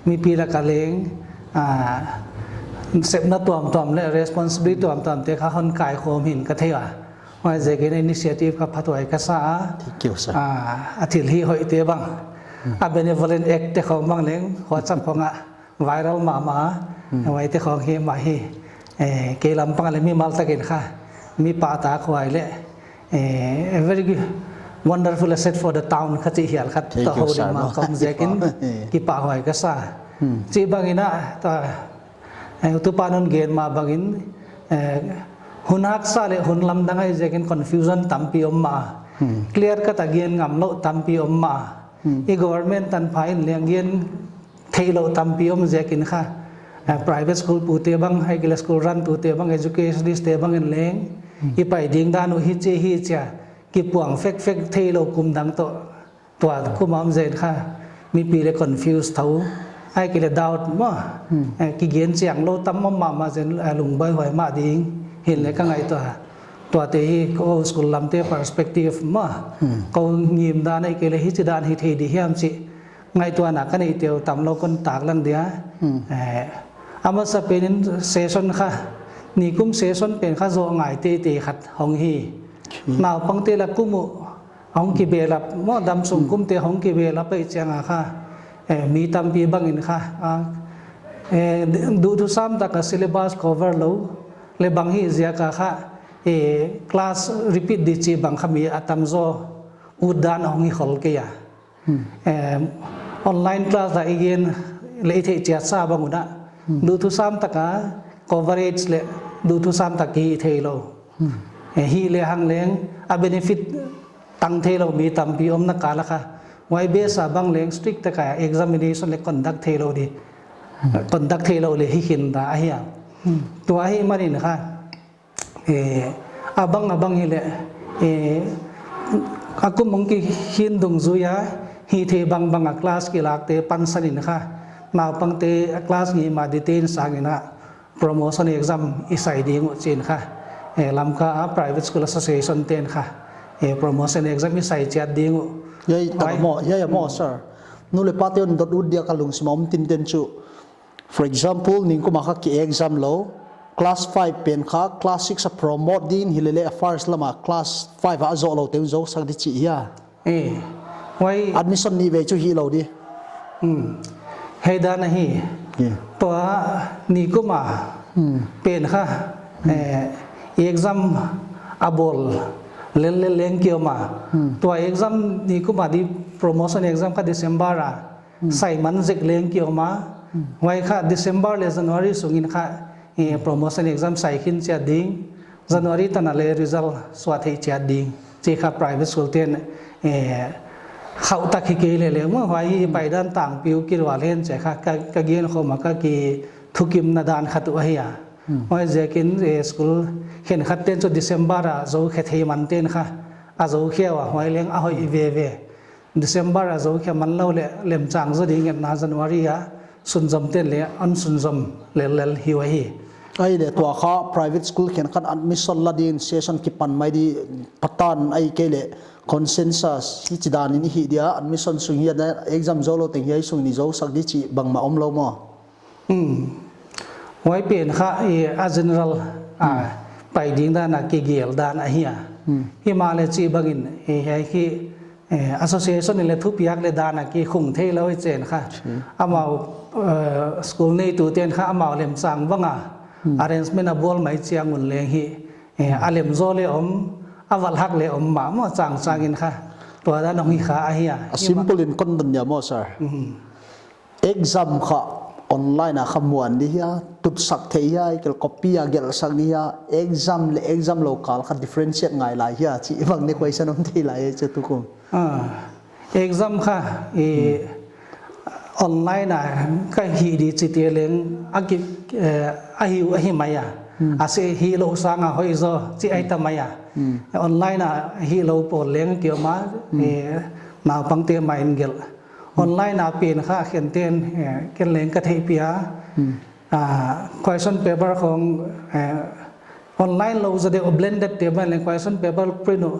Mipi lak a leng, ah, sepna tuamtuam leh responsibility tuamtuam te kha hon kaikhawm hi'n ka thei a. Huaiziakin initiative kha phathuai ka sa a. Thank you, sir. Ah, a thil hih hoih te bang. Hmm. A benevolent act te khong bang leng, WhatsApp khong a viral mahmah a. Hmm. Huaite khong hi mah hi. Eh, kei lampang leh mimal takin kha, mi pahtak huai leh, eh, a very good, wonderful asset for the town kha chih hial khat. Thank you, sir. Tua houlim ma khong ziakin kipahhuai ka sa. Hmm. Chih bangin a, tua, eh, tupa non gen ma bangin, eh, hun haksa leh hun lamdang ahi ziakin confusion tampi om mah. Hmm. Clear cut a gen ngam lou tampi om mah. Hmm. I government tanpha in leng gen theilou tampi om ziakin kha. Ah, private school pute bang, ahihkeileh school run tute bang, educationist te bang in leng. Hmm. I pai ding dan uh hichi hichia. Kipuang fekfek theilou kum dang toh. Tua kum a om zen kha. Mipi leh confuse thou. Ahihkeileh doubt maw, eh, kigen chianglou tam mahmah zen, eh, lungbuaihuai mah ding hi'n leng ka ngaihtuah. Tuate hi kou school lamte perspective maw, kou ngim dan ahihkeileh hichi dan hi thei di hiam chih ngaihtuahna ka neihte uh tamlou kon taklang dia. Eh, a masapen in session kha, nikum session pen kha zoh ngai teitei khat hong hi. Naupangte leh kum uh hong kibelap maw, damsung kumte hong kibelap ahih chiang a kha, eh, mi tampi bang in kha, ah, eh, duhthusam tak a syllabus cover lou leh bang hi ziak a kha, eh, class repeat di chih bang kha mi a tamzaw ut dan hong hi khol kei a. Eh, online class a i gen leh i theih chiat sa bang un a, duhthusam tak a coverage leh duhthusam tak a hi theilou. Eh, hi lehang leng a benefit tang theilou mi tampi omna kal a kha, huai base a bang leng strict tak a examination leng conduct theilou di, conduct theilou leh hi khin ta ahi a. Tua ahihman in kha, eh, a bang a bang hileh, eh, a kum hong kikhin dungzui a hihtheih bangbang a class kilakte pansan in kha, naupangte a class ngim a detain sang in a promotion exam i sai ding uh chi'n kha, eh, Lamka a Private School Association te'n kha, eh, promotion exam i sai chiat ding uh. Hiai tak maw, hiai maw, sir. Nu leh pate un dot ut dia ka lungsim a om tinten chu. For example, nikum a kha ki exam lou, class five pen kha class six a promote ding hilele a first lam a class five a zoh loute un zou sak di chih hia? Eh, huai admission nihvei chu hilou di. Hmm. Hiai dan ahi. Tua nikum a pen kha, eh, exam a bawl lellel leng ki om a. Tua exam nikum a di promotion exam kha December a sai man zek leng ki om a. Huai kha December leh January sung in kha, eh, promotion exam sai khin chiat ding, January tan a leh result suah theih chiat ding chih kha private school te'n, eh, khauh tak hi kei leh leng maw, huai hi paidan tangpi uh kirual hen chih kha ka, ka gen khawm a ka kithukimna dan khat uh ahi a. Huaiziakin, eh, school khenkhat te'n chu December a zou khe thei man te'n kha a zou khe ua, huai leng a hoih veve. December a zou khe man lou leh lemchang zaw ding ngetna January a sunzom te'n leng hon sunzom lellel hi uh ahi. Ahihleh tua kha private school khenkhat admission la ding session kipan mai di patan ahihkeileh consensus hichi dan in i hih dia, admission sung hiai a exam zou lou teng hiai sung in i zou sak di chih bangmah omlou maw? Hmm. Huai pen kha, eh, a general a pai ding dan a kigel dan ahi a. Himahleh chih bangin, eh, hiai hi, eh, association in leng thupiak leh dan a kikhung theilou i chen kha. Amau, eh, school neitu te'n kha amau lemchang bang a arrangement a bawl mai chiang un leng hi, eh, a lem zaw leh om, a valhak leh om mahmah changchang in kha. Tua dan hong hi kha ahi a. A simple in kon dong dia maw, sir. Exam kha online a kha muan di hia, tutsak thei hia, ahihkeileh copy a gelhsak di hia, exam leh exam lou kal kha differentiate ngai lai hia chih bang ne question om thei lai chu tukum. Ah, exam kha, eh, online a kha hi di chih te leng a ki, eh, a hi uh ahi mai a. A se hilou sang a hoih zaw chih ahi ta mai a. Online a hilou pawl leng ki om a, eh, naupangte mai in gelh. Online a pen kha khente'n, eh, ken leng ka theihpih a. Ah, question paper khong, eh, online lou zaw deuh blended te ban leng question paper print uh.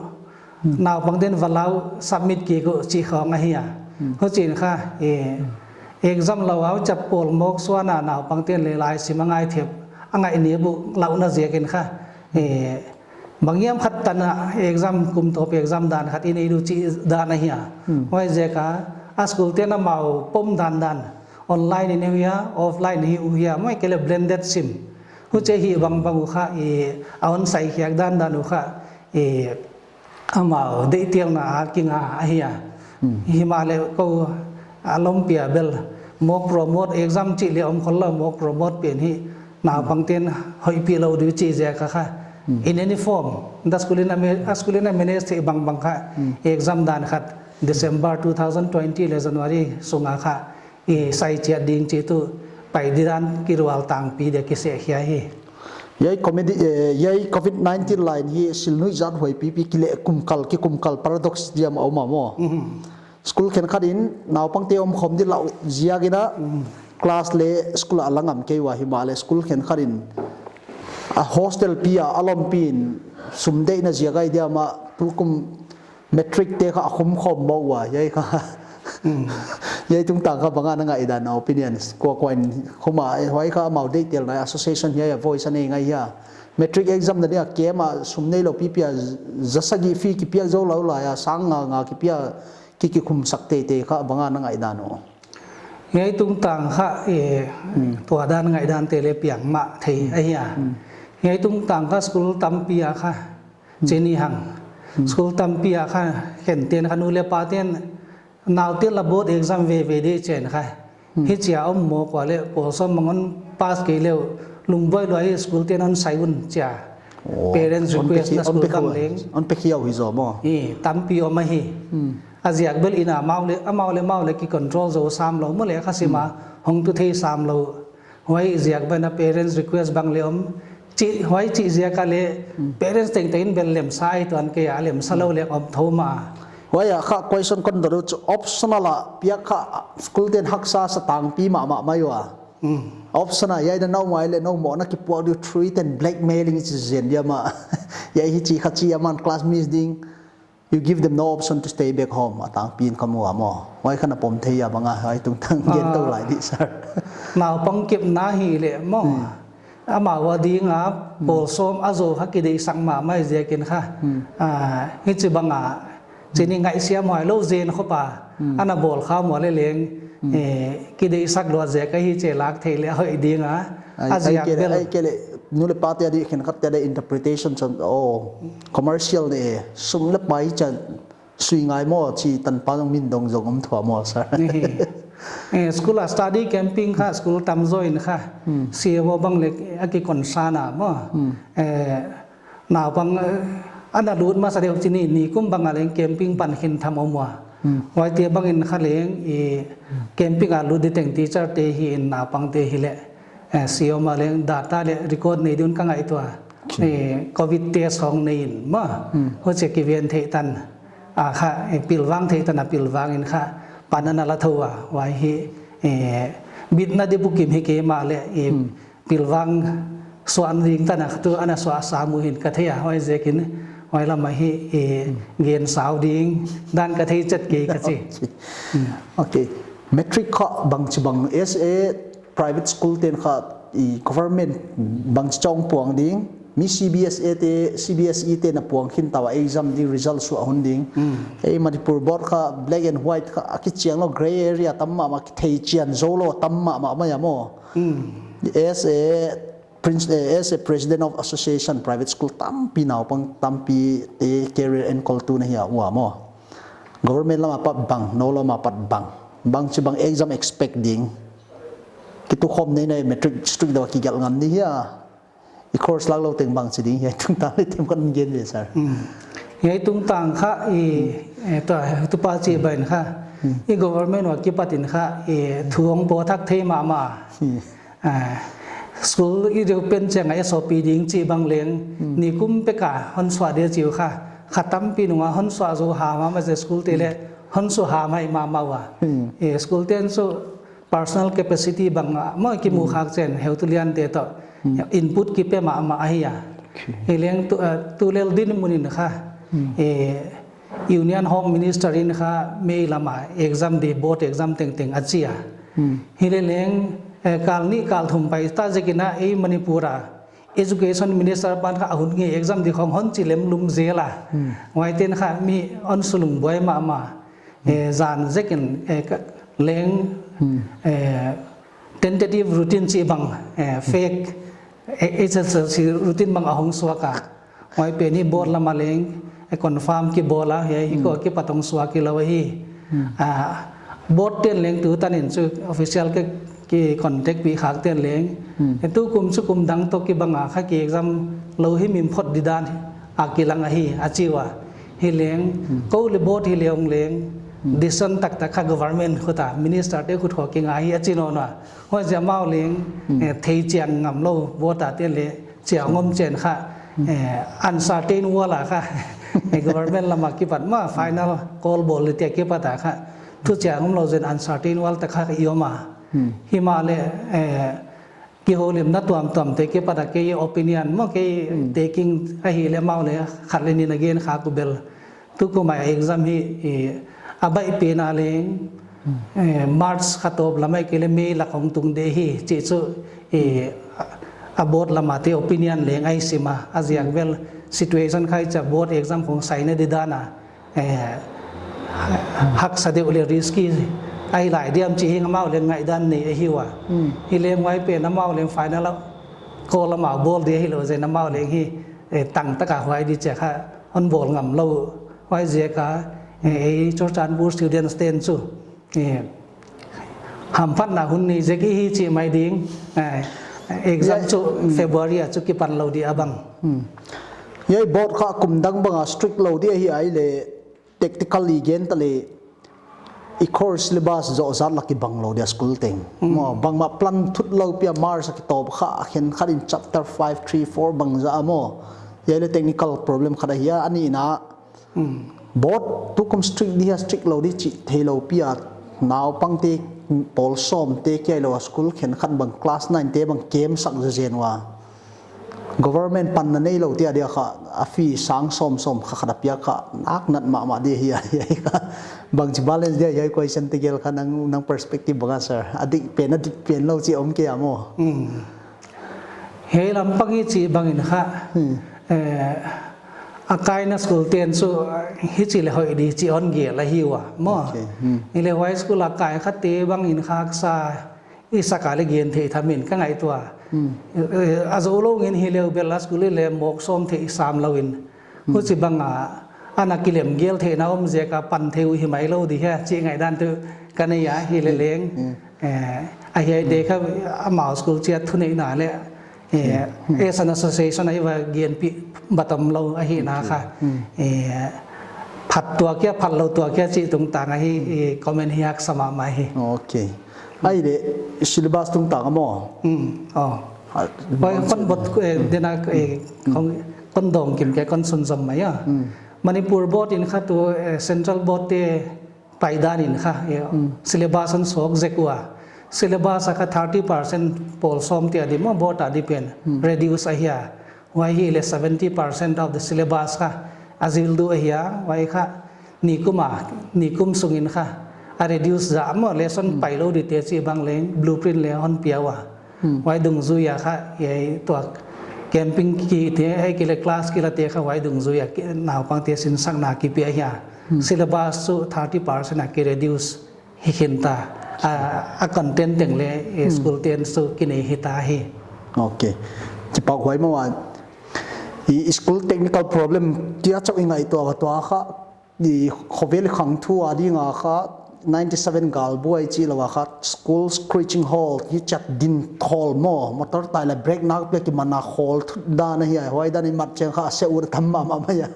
Naupangte'n va la uh submit kik uh chih khong ahi a. Huchi'n kha, eh, exam lou a uh chap pawl mawk suan a naupangte'n leng laisim a ngaithep a ngaih ni bu lauhna ziakin kha, eh, banghiam khat tan a exam kum tawp exam dan khat i nei di uh chih dan ahi a. Huaiziak a, a school te'n amau pom dandan, online in hi uh hia, offline in hi uh hia, maw ahihkeileh blended sim. Huchi hi bangbang uh kha, eh, a hon sai khiak dandan uh kha, eh, amau deihtelna a kinga ahi a. Himahleh kou a lawmpi a bel mock promote exam chih leng om khol lou, mock promote pen hi naupangte'n hoihpih lou di uh chih ziak a kha. In any form, a school in a ma-, a school in a manage theih bangbang kha, exam dan khat December two thousand twenty leh January sung a kha i sai chiat ding chih tuh pai di dan kirual tangpi dia kiseh khia hi. Hiai comedy, eh, hiai covid nineteen lai in hi sil nuihzat huai pipi kileh kumkal, kikumkal paradox diam a om a maw. School khenkhat in naupangte omkhawm di lauh ziakin a, class leh school a la ngam kei ua, himahleh school khenkhat in a hostel pi a, a lawmpi in sum deihna ziak ahi diam a, tukum matric te kha a khum khawm mawk ua, hiai kha. Hiai tungtang kha bang a na ngaihdan, na opinions, kuakuain khum a, huai kha amau deihtelna association hiai a voice a nei ngai hia? Matric exam na dia kem a sum neilou pipi a, za sagih fee kipiak zou lou lai a, sang nga nga kipia, ki kikhumsak teitei kha bang a na ngaihdan uh? Hiai tungtang kha, eh, tua dan ngaihdan te leh piang mah thei ahi a. Hiai tungtang kha school tampi a kha, chih ni hang. School tampi a kha, khente'n kha, nu leh pate'n naute la board exam veve di chi'n kha, hichia om mawk ua leh, pawl sawm bang hon pass kei leh, lungbuai lua hi, school te'n hon sai un chia. Oh, parents request na school bang leng, hon pe khiau hi zaw maw? Hi, tampi om ahi. A ziak bel in a, amau leh, amau leh, amau leh ki control zou sam lou, maw leh kha sim a, hong tu thei sam lou. Huai ziak bel in a parents request bang leh om. Chih, huai chih ziak a leh, parents tengteng in bel lemsa ahi tuan kei a, lemsa lou leh om thou mah. Huai a kha question kon dot uh chu, optional a piak kha school te'n haksa sa tangpi mahmah mai ua. Option a, hiai na nou mai leh nou mawhna kipuak di uh, threat and blackmailing chi zen dia mah. Hiai hichi kha chi a, aman class miss ding. You give them no option to stay back home, a tangpi in ka mu a maw. Huai kha na pom thei a bang a, huai tungtang gen tou lai di, sir. Naupang kepna hi leh maw. Amau a ding a, pawl sawm a zou kha kideihsak mahmah ziakin kha. Ah, hichi bang a, chih ni ngaihsiam huai lou zen khop a, ana bawl kha maw leh leng, eh, kideihsak lua ziak ahi chih lak thei leh hoih ding a. Ai, a ziak bel, ai kei leh, nu leh pate a di khenkhat te a di interpretation chon, oh, commercial ne, sum leh pai chan, sui ngai maw, chi tanpa zong min dong zong om thua maw, sir? Ni hi. Eh, school a study camping kha, school tamzaw in kha, C M O bang leh a ki concern a maw. Eh, naupang, eh, ana lut masa deuh chih ni, nikum bang a leng camping pan khin tham om ua. Huaite bang in kha leng, i camping a lut di teng teacher te hi in, naupang te hi leh, eh, C M O a leng data leh record nei di un ka ngaihtuah. Eh, covid test hong nei in maw. Huchi a kiven theih tan a kha, eh, pilvang theih tan a pilvang in kha pan ana la thou ua. Huai hi, eh, bitna di bukim hi kei mahleh, eh, pilvang suah ding tan a kha tu ana suah sam uh hi'n ka thei a, huai ziakin huai lam a hi, eh, gen sau ding dan ka thei chet kei ka chi. Okay. Matric kha bangchibang S A private school te'n kha, i government bangchi chong puang ding, mi C B S A te, C B S E te'n a puang khin ta ua, exam di result suah hun ding. Ei Manipur board kha black and white kha a kichiang lou, grey area tam mahmah, kithei chian zou lou tam mahmah mai a maw. As a prince-, eh, as a president of association, private school tampi naupang tampi te career enkoltu na hi a ua maw. Government lam apat bang, nou lam apat bang, bangchibang exam expect ding? Kitukhawm nei na, matric strict deuh a kigelh ngam di hia? I course lak lou teng bangchi ding hia, tungtang leh tem kan gen ve, sir. Hiai tungtang kha i, eh, tua, tupa chih bang in kha, i government ua kipat in kha, i thu hong pawt thak thei mahmah. Ah, school i reopen chiang a S O P ding chih bang leng, nikum pek a hon suah di chi uh kha, kha tampi nung a hon suah zou ha mahmah, school te leh hon suah ha mai mahmah ua. Eh, school te'n chu personal capacity bang a maw kimu khak chiang, heutu lian te toh input kipe mahmah ahi a. Hi leng tu, eh, tulel dinmun in kha, eh, Union Home Minister in kha May lam a exam di, board exam tengteng a chi a. Hi leh leng, eh, kal nih kal thum pai ta ziakin a, ei Manipur a Education Minister pan kha a hun ngei exam di khong hon chi lemlum zel a. Huaite'n kha mi hon sulungbuai mahmah. Eh, zan ziakin, eh, ka, leng, eh, tentative routine chih bang, eh, fake, eh, H S L C routine bang a hong suak a. Huai pen hi board lam a leng, eh, confirm kibawl a, hiai hi ko kipat hong suak hilou hi. Ah, board te'n leng tu tan in chu official ke, ki contact pi khak te'n leng. Eh, tukum chu kum dang toh kibang a kha ki exam lou hi min phot di dan a kilang ahi a chi ua. Hi leng, kou leh board hi leh hong leng, decision taktak kha government khut a, minister te khut khong kinga hi a chi nawn ua. Huaiziak amau leng, eh, thei chian ngam lou, board a te'n leh, chiang om chiang kha, eh, uncertain world a kha, eh, government lam a kipat maw, final call bawl di te kipat a kha, Tuchiang omlou zen uncertain world tak kha i om a. Himahleh, eh, kihoulimna tuamtuam te kipat a kei opinion maw kei taking ahihleh amau leh khat leh nih a gen kha uh bel. Tukum a exam hi, eh, a baih pen a leng, eh, March kha tawp lam ahihkeileh May lak hong tung ding hi chih chu, eh, a board lam a te opinion leng a i sim a, a ziak bel situation kha i chih board exam hong saina di dan a, eh, haksa deuh leh risky ahi lai diam chih hi amau leng ngaihdan nei ahi ua. Hileh huai pen amau leng final a call amau bawl di hilou zen amau leng hi, eh, tang tak a huai di chih kha hon bawl ngam lou. Huaiziak a, eh, ei Churachandpur students ten chu, eh, hamphatna hun nei zek i hi chih mai ding, eh, exam chu February a chu kipan lou di a bang. Hiai board kha kum dang bang a strict lou di ahi a, ahihleh technical i gen ta leh i course syllabus zoh zat lak i bang lou di a school teng. Maw, bangmah plan thut lou pi a March a kitawp kha a khenkhat in chapter five, three, four bangzah a maw. Hiai leh technical problem khat ahi a, a nihna board tukum strict di hia strict lou di chih theilou pi a naupang te pawl sawm te kia hilou a school khenkhat bang class nine te bang camp sak zezen ua. Government panna neilou te adia kha a fee sang sawm sawm kha khat a piak kha nak nat mahmah di hi a, hi a, hi kha. Bangchi balance dia hiai question tegel kha nang, nang perspective bang a sir. A dik pen, a dik pen lou chih om kei a maw. Hiai lampang i chih bangin kha, eh, a kaina school ten chu, eh, hichi leh hoih di chih hon gel ahi ua maw. Hileh huai school a kai kha te bangin kha haksa i sak a leh gen theih tham in ka ngaihtuah. Eh, a zoulou ngin hileh bel a school i leh mawk sawm theih sam lou in. Huchibang a, ana kilem gel theihna om ziak a pan thei uh hi mai lou di hia chih ngaihdan tuh ka nei a hileh leng. Eh, a hiaite kha amau school chiat thuneihna leh, eh, as an association a i va genpih batom lou ahihna kha. Eh, phat tuak hia, phat lou tuak hia chih tungtang ahi, eh, comment hi haksa mahmah hi. Okay. Ahihleh syllabus tungtang a maw. Huai kon bot, eh, dena, eh, kon dong kim kei kon sunzom mai a. Manipur board in kha tu, eh, central board te paidan in kha, eh, syllabus hon suak zek ua. Syllabus a kha thirty percent pawl sawm te a di maw board a di pen reduce ahi a. Huai hileh seventy percent of the syllabus kha a zil duh ahi a, huai kha nikum a, nikum sungin kha a reduce zah maw lesson pailou di te chih bang leng blueprint leng hon pia ua. Huai dungzui a kha, eh, tua camping ki te, eh, kile class kila te kha huai dungzui a naupang te sinsakna kipia ahi a. Syllabus chu thirty percent a ki reduce hi khin ta, a, a content teng leh, eh, school ten chu kinei hi ta hi. Okay. Kipak huai maw a. I school technical problem tia chauh i ngaihtuah ua tua kha, i khovel khang thu a ding a kha, ninety seven galbuai chih lou a kha, school screeching halt, hi chat din thawl maw, motor tai leh brake nak pia kiman a khawl thut dan ahi a, huai dan i mat chiang kha a se ur tham mahmah mai a.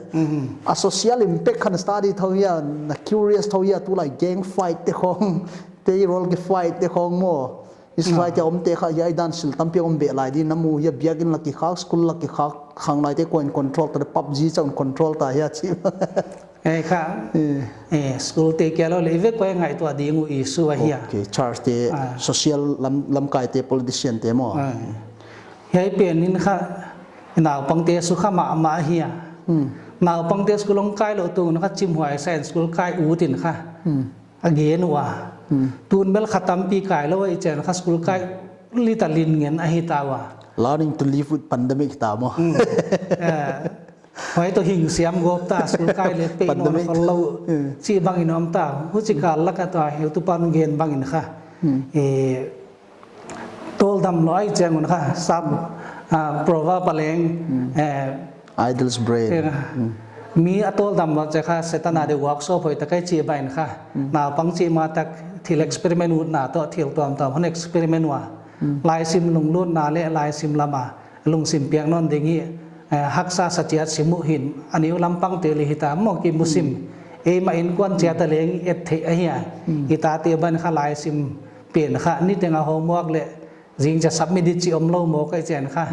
A social impact khan study thou hia, na curious thou hia, tulai gang fight te khong, te rol ki fight te khong maw. I society a om te kha hiai dan sil tampi om beh lai di, na mu hia biakin lak kikhak, school lak kikhak, khanglaite kua'n control ta, PUBG chauh'n control ta hia chih. Eh, kha, eh, school te kia lou leh i ve kuai ngaihtuah ding uh issue ahi a. Okay, church te, social lam, lamkai te, politician te maw. Hiai pen in kha, naupang te sukha mahmah ahi a. Naupang te school hong kai lou tung un kha chimhuai sa in school kai ut in kha. A gen ua. Tun bel kha tampi kai lou i chiang kha school kai lita lin ngen ahi ta ua. Learning to live with pandemic ta maw. Eh, huai toh hing siam gawp ta school kai leh pei nawn khol lou. Chih bangin om ta. Huchi kal lak a tua heutupa'n gen bangin kha. Eh, tawldam lou ahi chiang un kha, sap, ah, proverb a leng, eh, idle's brain. Mi a tawldam lou chiang kha, Setan a di workshop hoih tak ahi chih bangin kha. Naupang chih mah tak thil experiment utna toh thil tuamtuam hon experiment ua. Laisim lunglutna leh laisim lam a lungsim piak nawn ding hi, eh, haksa sa chiat sim uh hin, a neu lampang te leh hita maw kimu sim. Eimah innkuan chiat a leng et theih ahi a. I tate bang kha laisim pen kha niteng a homework leh zingchiang submit di chih omlou maw ka i chiang kha.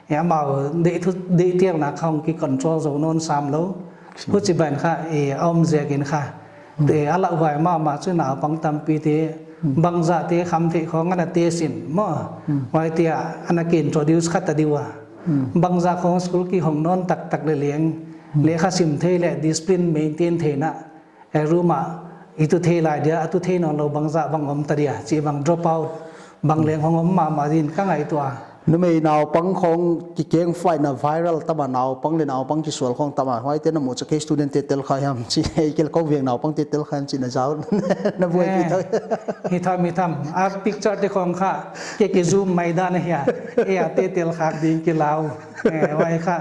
Eh, amau deih thu, deihtelna kha hong ki control zou nawn sam lou. Huchi bang kha, eh, a om ziakin kha. Te a lauhuai mahmah chu naupang tampite, bangzahte khamtheih khong ana test in maw. Huaite a ana ki introduce kha ta di ua. Bangzah khong school kihong nawn taktak leh leng, lehkha sim thei leh discipline maintain theihna, eh, room ah i tu thei lai dia, a tu thei nawnlou bangzah bang om ta dia, chih bang drop out bang leng hong om mahmah din ka ngaihtuah a. Numei naupang khong kikeng flight na viral tam a, naupang leh naupang kisual khong tam a, huaite na muh chiang kei student te tel kha hiam chih, ei kel kou veng naupangte tel kha hiam chih na zau na buai ki thei. Hi tham, hi tham. A picture te khong kha kei ki zoom mai dan ahia. Ei a te tel khak ding ki lau. Eh, huai kha,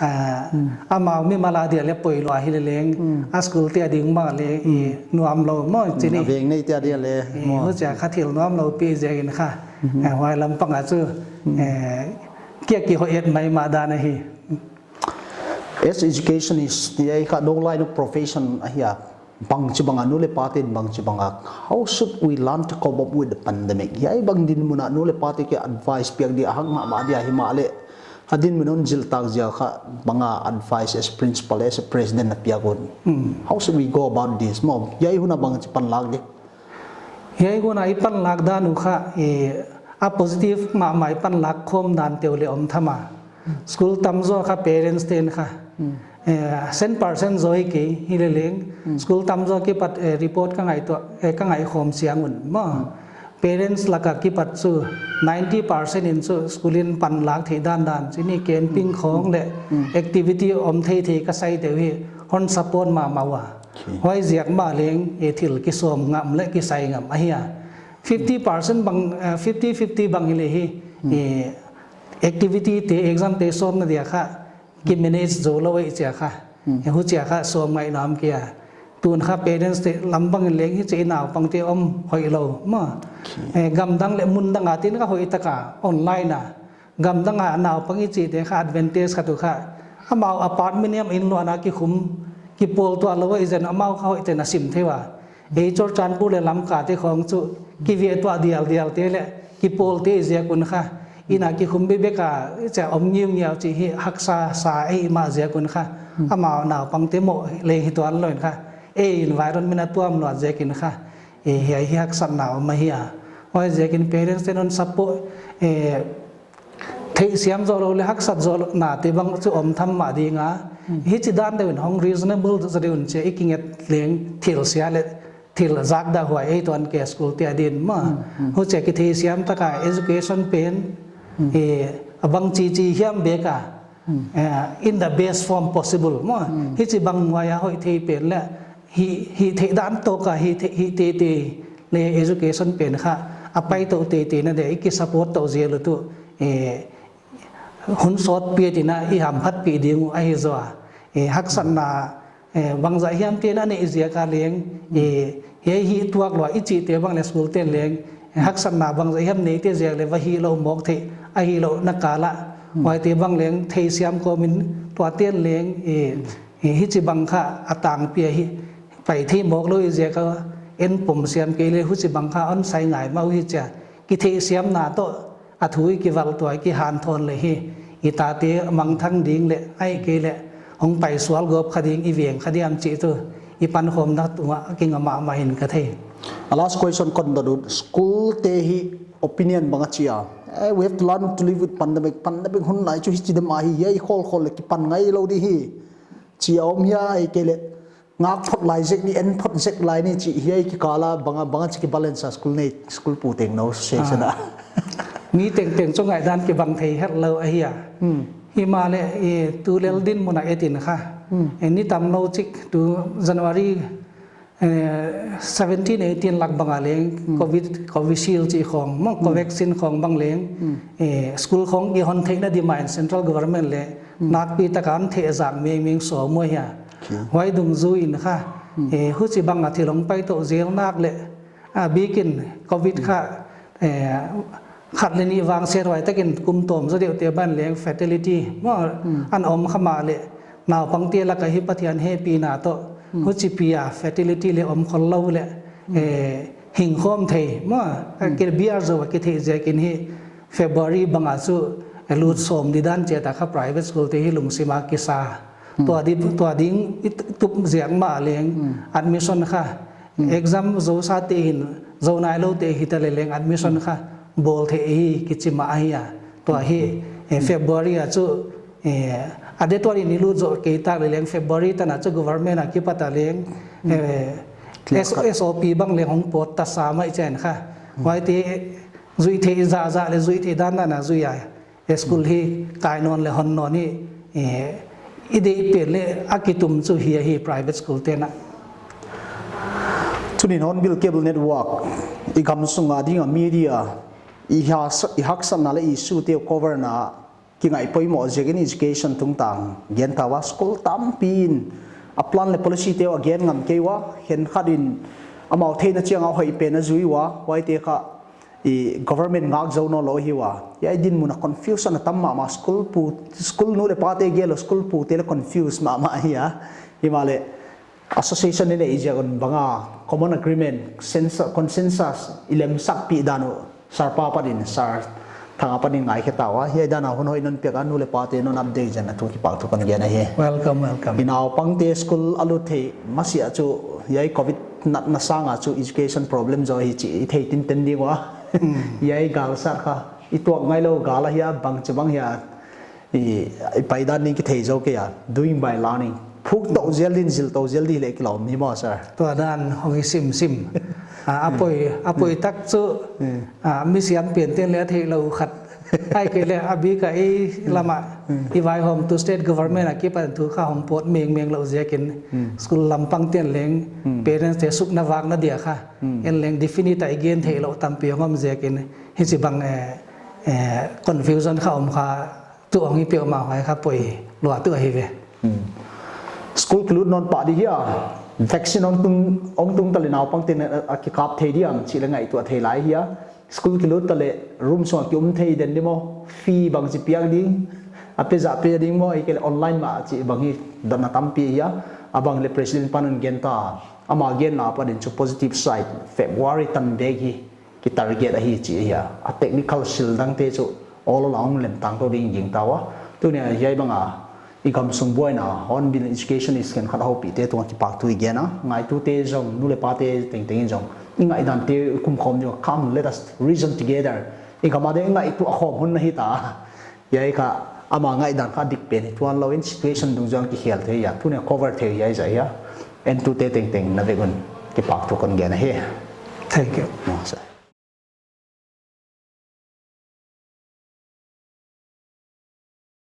ah, amau mimal a dia leh poi lua hi leh leng, a school te a ding mah leh i nuamlou maw chih ni. A veng neite a dia leh maw. Huchia kha thil nuamlou pi ziakin kha, eh, huai lampang a chu, eh, kia kihoih et maimah dan ahi. As educationist, hiai kha dong line of profession ahia, bangchibang a nu leh pate'n bangchibang a, how should we learn to cope up with the pandemic? Hiai bang dinmun a nu leh pate ki advice piak di a hak mahmah dia himahleh, a dinmun hon zil tak ziak kha bang a advice as a principal, as a president na piak un? How should we go about this? Maw, hiai hun a bangchi panlak di? Hiai hun a i panlak dan uh kha, eh, a positive mahmah i panlak khawm dante uh leh om tham a. School tamzaw kha parents te'n kha, eh, cent percent zaw hi kei hi leh leng, school tamzaw kipat, eh, report ka ngaihtuah, eh, ka ngaihkhawm chiang un maw. Parents lak a kipat chu ninety percent in chu school in panlak theih dandan chih ni, camping khong leh activity om theithei ka saite uh hi hon support mahmah ua. Huai ziak mah leng, eh, thil kisawm ngam leh kisai ngam ahia. Fifty percent bang, eh, fifty fifty bang hi leh hi, eh, activity te, exam te sawmna dia kha ki manage zoulou ei chia kha. Eh, huchia kha sawm ngai nuam kei a. Tun kha parents te lam bang in leng hichi naupangte om hoihlou maw. Eh, gamdang leh mundang a tin kha hoihtaka online a. Gamdang a naupang i chihte kha advantage khat uh kha, amau apartment hiam inn luan a kikhum, kipawl tuah lou i zen amau kha hoihte na sim thei ua. Ei Churachandpur leh Lamka te khong chu kiveh tuah dialdial te leh kipawl te ziak un kha, inn a kikhum bekbek a chia om ngiungiau chih hi haksa sa ei mah ziak un kha, amau naupangte moh leng hi tuanlou in kha, ei environment a tuam luat ziakin kha, eh, hiai hi haksatna om ahi a. Huai ziakin parents te'n hon support, eh, theihsiam zoh lou leh haksat zoh louna te bang chu om tham mah ding a. Hichi dan deuh in hong reasonable zaw deuh in chia i kinget leng thil sia leh thil zakdah huai ei tuan kei school te a din maw. Huchia kitheihsiam taka education pen, eh, a bangchichi hiam bek a, eh, in the best form possible maw. Hichibang huai a hoih thei pen leh hi, hih theih dan tawk a hih, hih teitei leh education pen kha a paitou teitei na dia i ki support tou zel uh tuh, eh, hun sawtpi a tina i hamphatpih ding uh ahi zaw a. Eh, haksatna, eh, bangzah hiam te'n a neih ziak a leng, eh, hiai hih tuak lua i chihte bang leh school te'n leng, eh, haksatna bangzah hiam neite ziak leh va hihlouh mawk theih, ahihlouh na kal a. Huaite bang leng theihsiam kawm in tuate'n leng, eh, eh, hichibang kha a tangpi ahi, pai thei mawk lou i ziak a, en pom siam kei leh huchibang kha hon sai ngai mah uh hi chia. Kitheihsiamna toh a thu i kivaltuah, i kihanthawn leh hi, i tate mangthang ding leh, ahihkeileh hong paisual gawp kha ding i veng kha diam chih tuh i pankhawmna tungah a kingam mahmah in ka thei. A last question kon dot ut, school te hi opinion bang a chia? Eh, we have to learn to live with pandemic. Pandemic hun lai chu hichi dan ahi, hiai kholkhol leh kipan ngailou di hi chia om hia, ahihkeileh ngak phot lai zek ni, en phot zek lai ni chih hiai kikal a bang a, bang a chi ki balance a school nei, school pu teng nou se se na. Mi tengteng chu ngaihdan kibang thei hetlou ahi a. Himahleh, eh, tulel dinmun a et in kha, eh, ni tamlou chik tu January, eh, seventeen eighteen lak bang a leng Covid, Covishield chih khong maw, Covaxin khong bang leng, eh, school khong kihon theihna di mah in central government leh nakpi taka hon thehzak mengmeng sawm uh hia. Huai dungzui in kha, eh, huchibang a thil hong paitou zel nak leh, a bikin Covid kha, eh, khat leh nih vang se huai takin kum tawm zaw deuhte bang leng fatality maw, an om kha mahleh naupangte lak a hi Pathian hehpihna toh huchipi a fatality leh om khollou leh, eh, hingkhawm thei maw, a ki biar zou a kitheih ziakin hi February bang a chu, eh, lut sawm di dan chiat a kha private school te hi lungsim a kisa. Tua di, tua ding i tup ziak mah leng admission kha, exam zou sa te hin, zou nai lou te hita leh leng admission kha bawl thei hi kichi mah ahi a. Tua hi, eh, February a chu, eh, a date tuan in i lut zoh kei ta leh leng February tan a chu government a kipat a leng, eh, S-, S O P bang leng hong pawt ta sa mai chen kha. Huaite, eh, zui thei zahzah leh zui thei dandan a zui a. Eh, school hi kai nawn leh hon nawn hi, eh, i deih pen leh a kitum chu hi ahi private school te'n a. Tuni'n Hornbill Cable Network, i gam sung a ding a media, i ha-, i haksatna leh issue te cover na kingaih poimoh ziakin education tungtang gen ta ua, school tampi in a plan leh policy te uh a gen ngam kei ua, khenkhat in amau theihna chiang a hoih pen a zui ua, huaite kha i government ngak zou nawn lou hi ua. Hiai dinmun a confusion a tam mahmah, school pu, school nu leh pate gel lou, school pute leng confuse mahmah hi a. Himahleh association i neih ziak un bang a common agreement, sensa-, consensus i lemsakpih dan uh, Sir pa apat in, Sir Thang apat in ngaikhe ta ua. Hiai dan a hun hoih non piak a, nu leh pate non update ziak in a thu kipahthu kon gen ahi. Welcome, welcome. I naupangte school a lut theih masiah chu, hiai covid natna sang a chu education problem zaw hi chih i thei tinten ding ua. Hiai gal sat kha, i tuak ngai lou gal ahia, bangchibang hia, i, i paidan ding kithei zou kei a, doing by learning. Phuk tou zel din, zil tou zel di leh kilawm hi maw, sir? Tua dan hong hi simsim. Ah, a poi, a poi tak chu, ah, mi siam pen te'n leng a theih lou khat. Ahihkeileh a bik a ei lam a, i vaihawmtu state government a kipan thu kha hong pawt mengmeng lou ziakin, school lampang te'n leng, parents te sukna vakna dia kha, en leng definite a i gen theih lou tampi hong om ziakin, hichibang, eh, eh, confusion kha om kha, tu hong hi peuhmah huai kha poi lua tu ahi ve. School kilut nawn pah di hia, vaccine hong tung, hong tung ta leh naupangte'n a, a kikap thei diam chih leng ngaihtuah thei lai hia. School kilut ta leh room sung a kium thei den di maw, fee bangchi piak ding, a pe zah pe ding maw, ahihkeileh online mah chih bang hi dotna tampi hia. A bang leh president pan hon gen ta, ama genna apat in chu positive side, February tan bek hi ki target ahi chih ahi a. A technical sil dangte chu all along lemtang tou ding gingta ua. Tuni a hiai bang a i gam sung buaina, Hornbill Educationist khenkhat a houpihte'n tung a kipahthu i gen a. Ngaitute zong, nu leh pate tengteng in zong, i ngaihdan te i kumkhawm ding ua, come, let us reason together. I gam a ding i ngaihtuah khawm hun na hita. Hiai kha, ama ngaihdan kha dik pen hi tuan lou in, situation dungzui a kikhel thei hia, tuni a cover thei hia, i zah hia. Entute tengteng na vek un kipahthu kon gen ahi. Thank you. Maw, sir.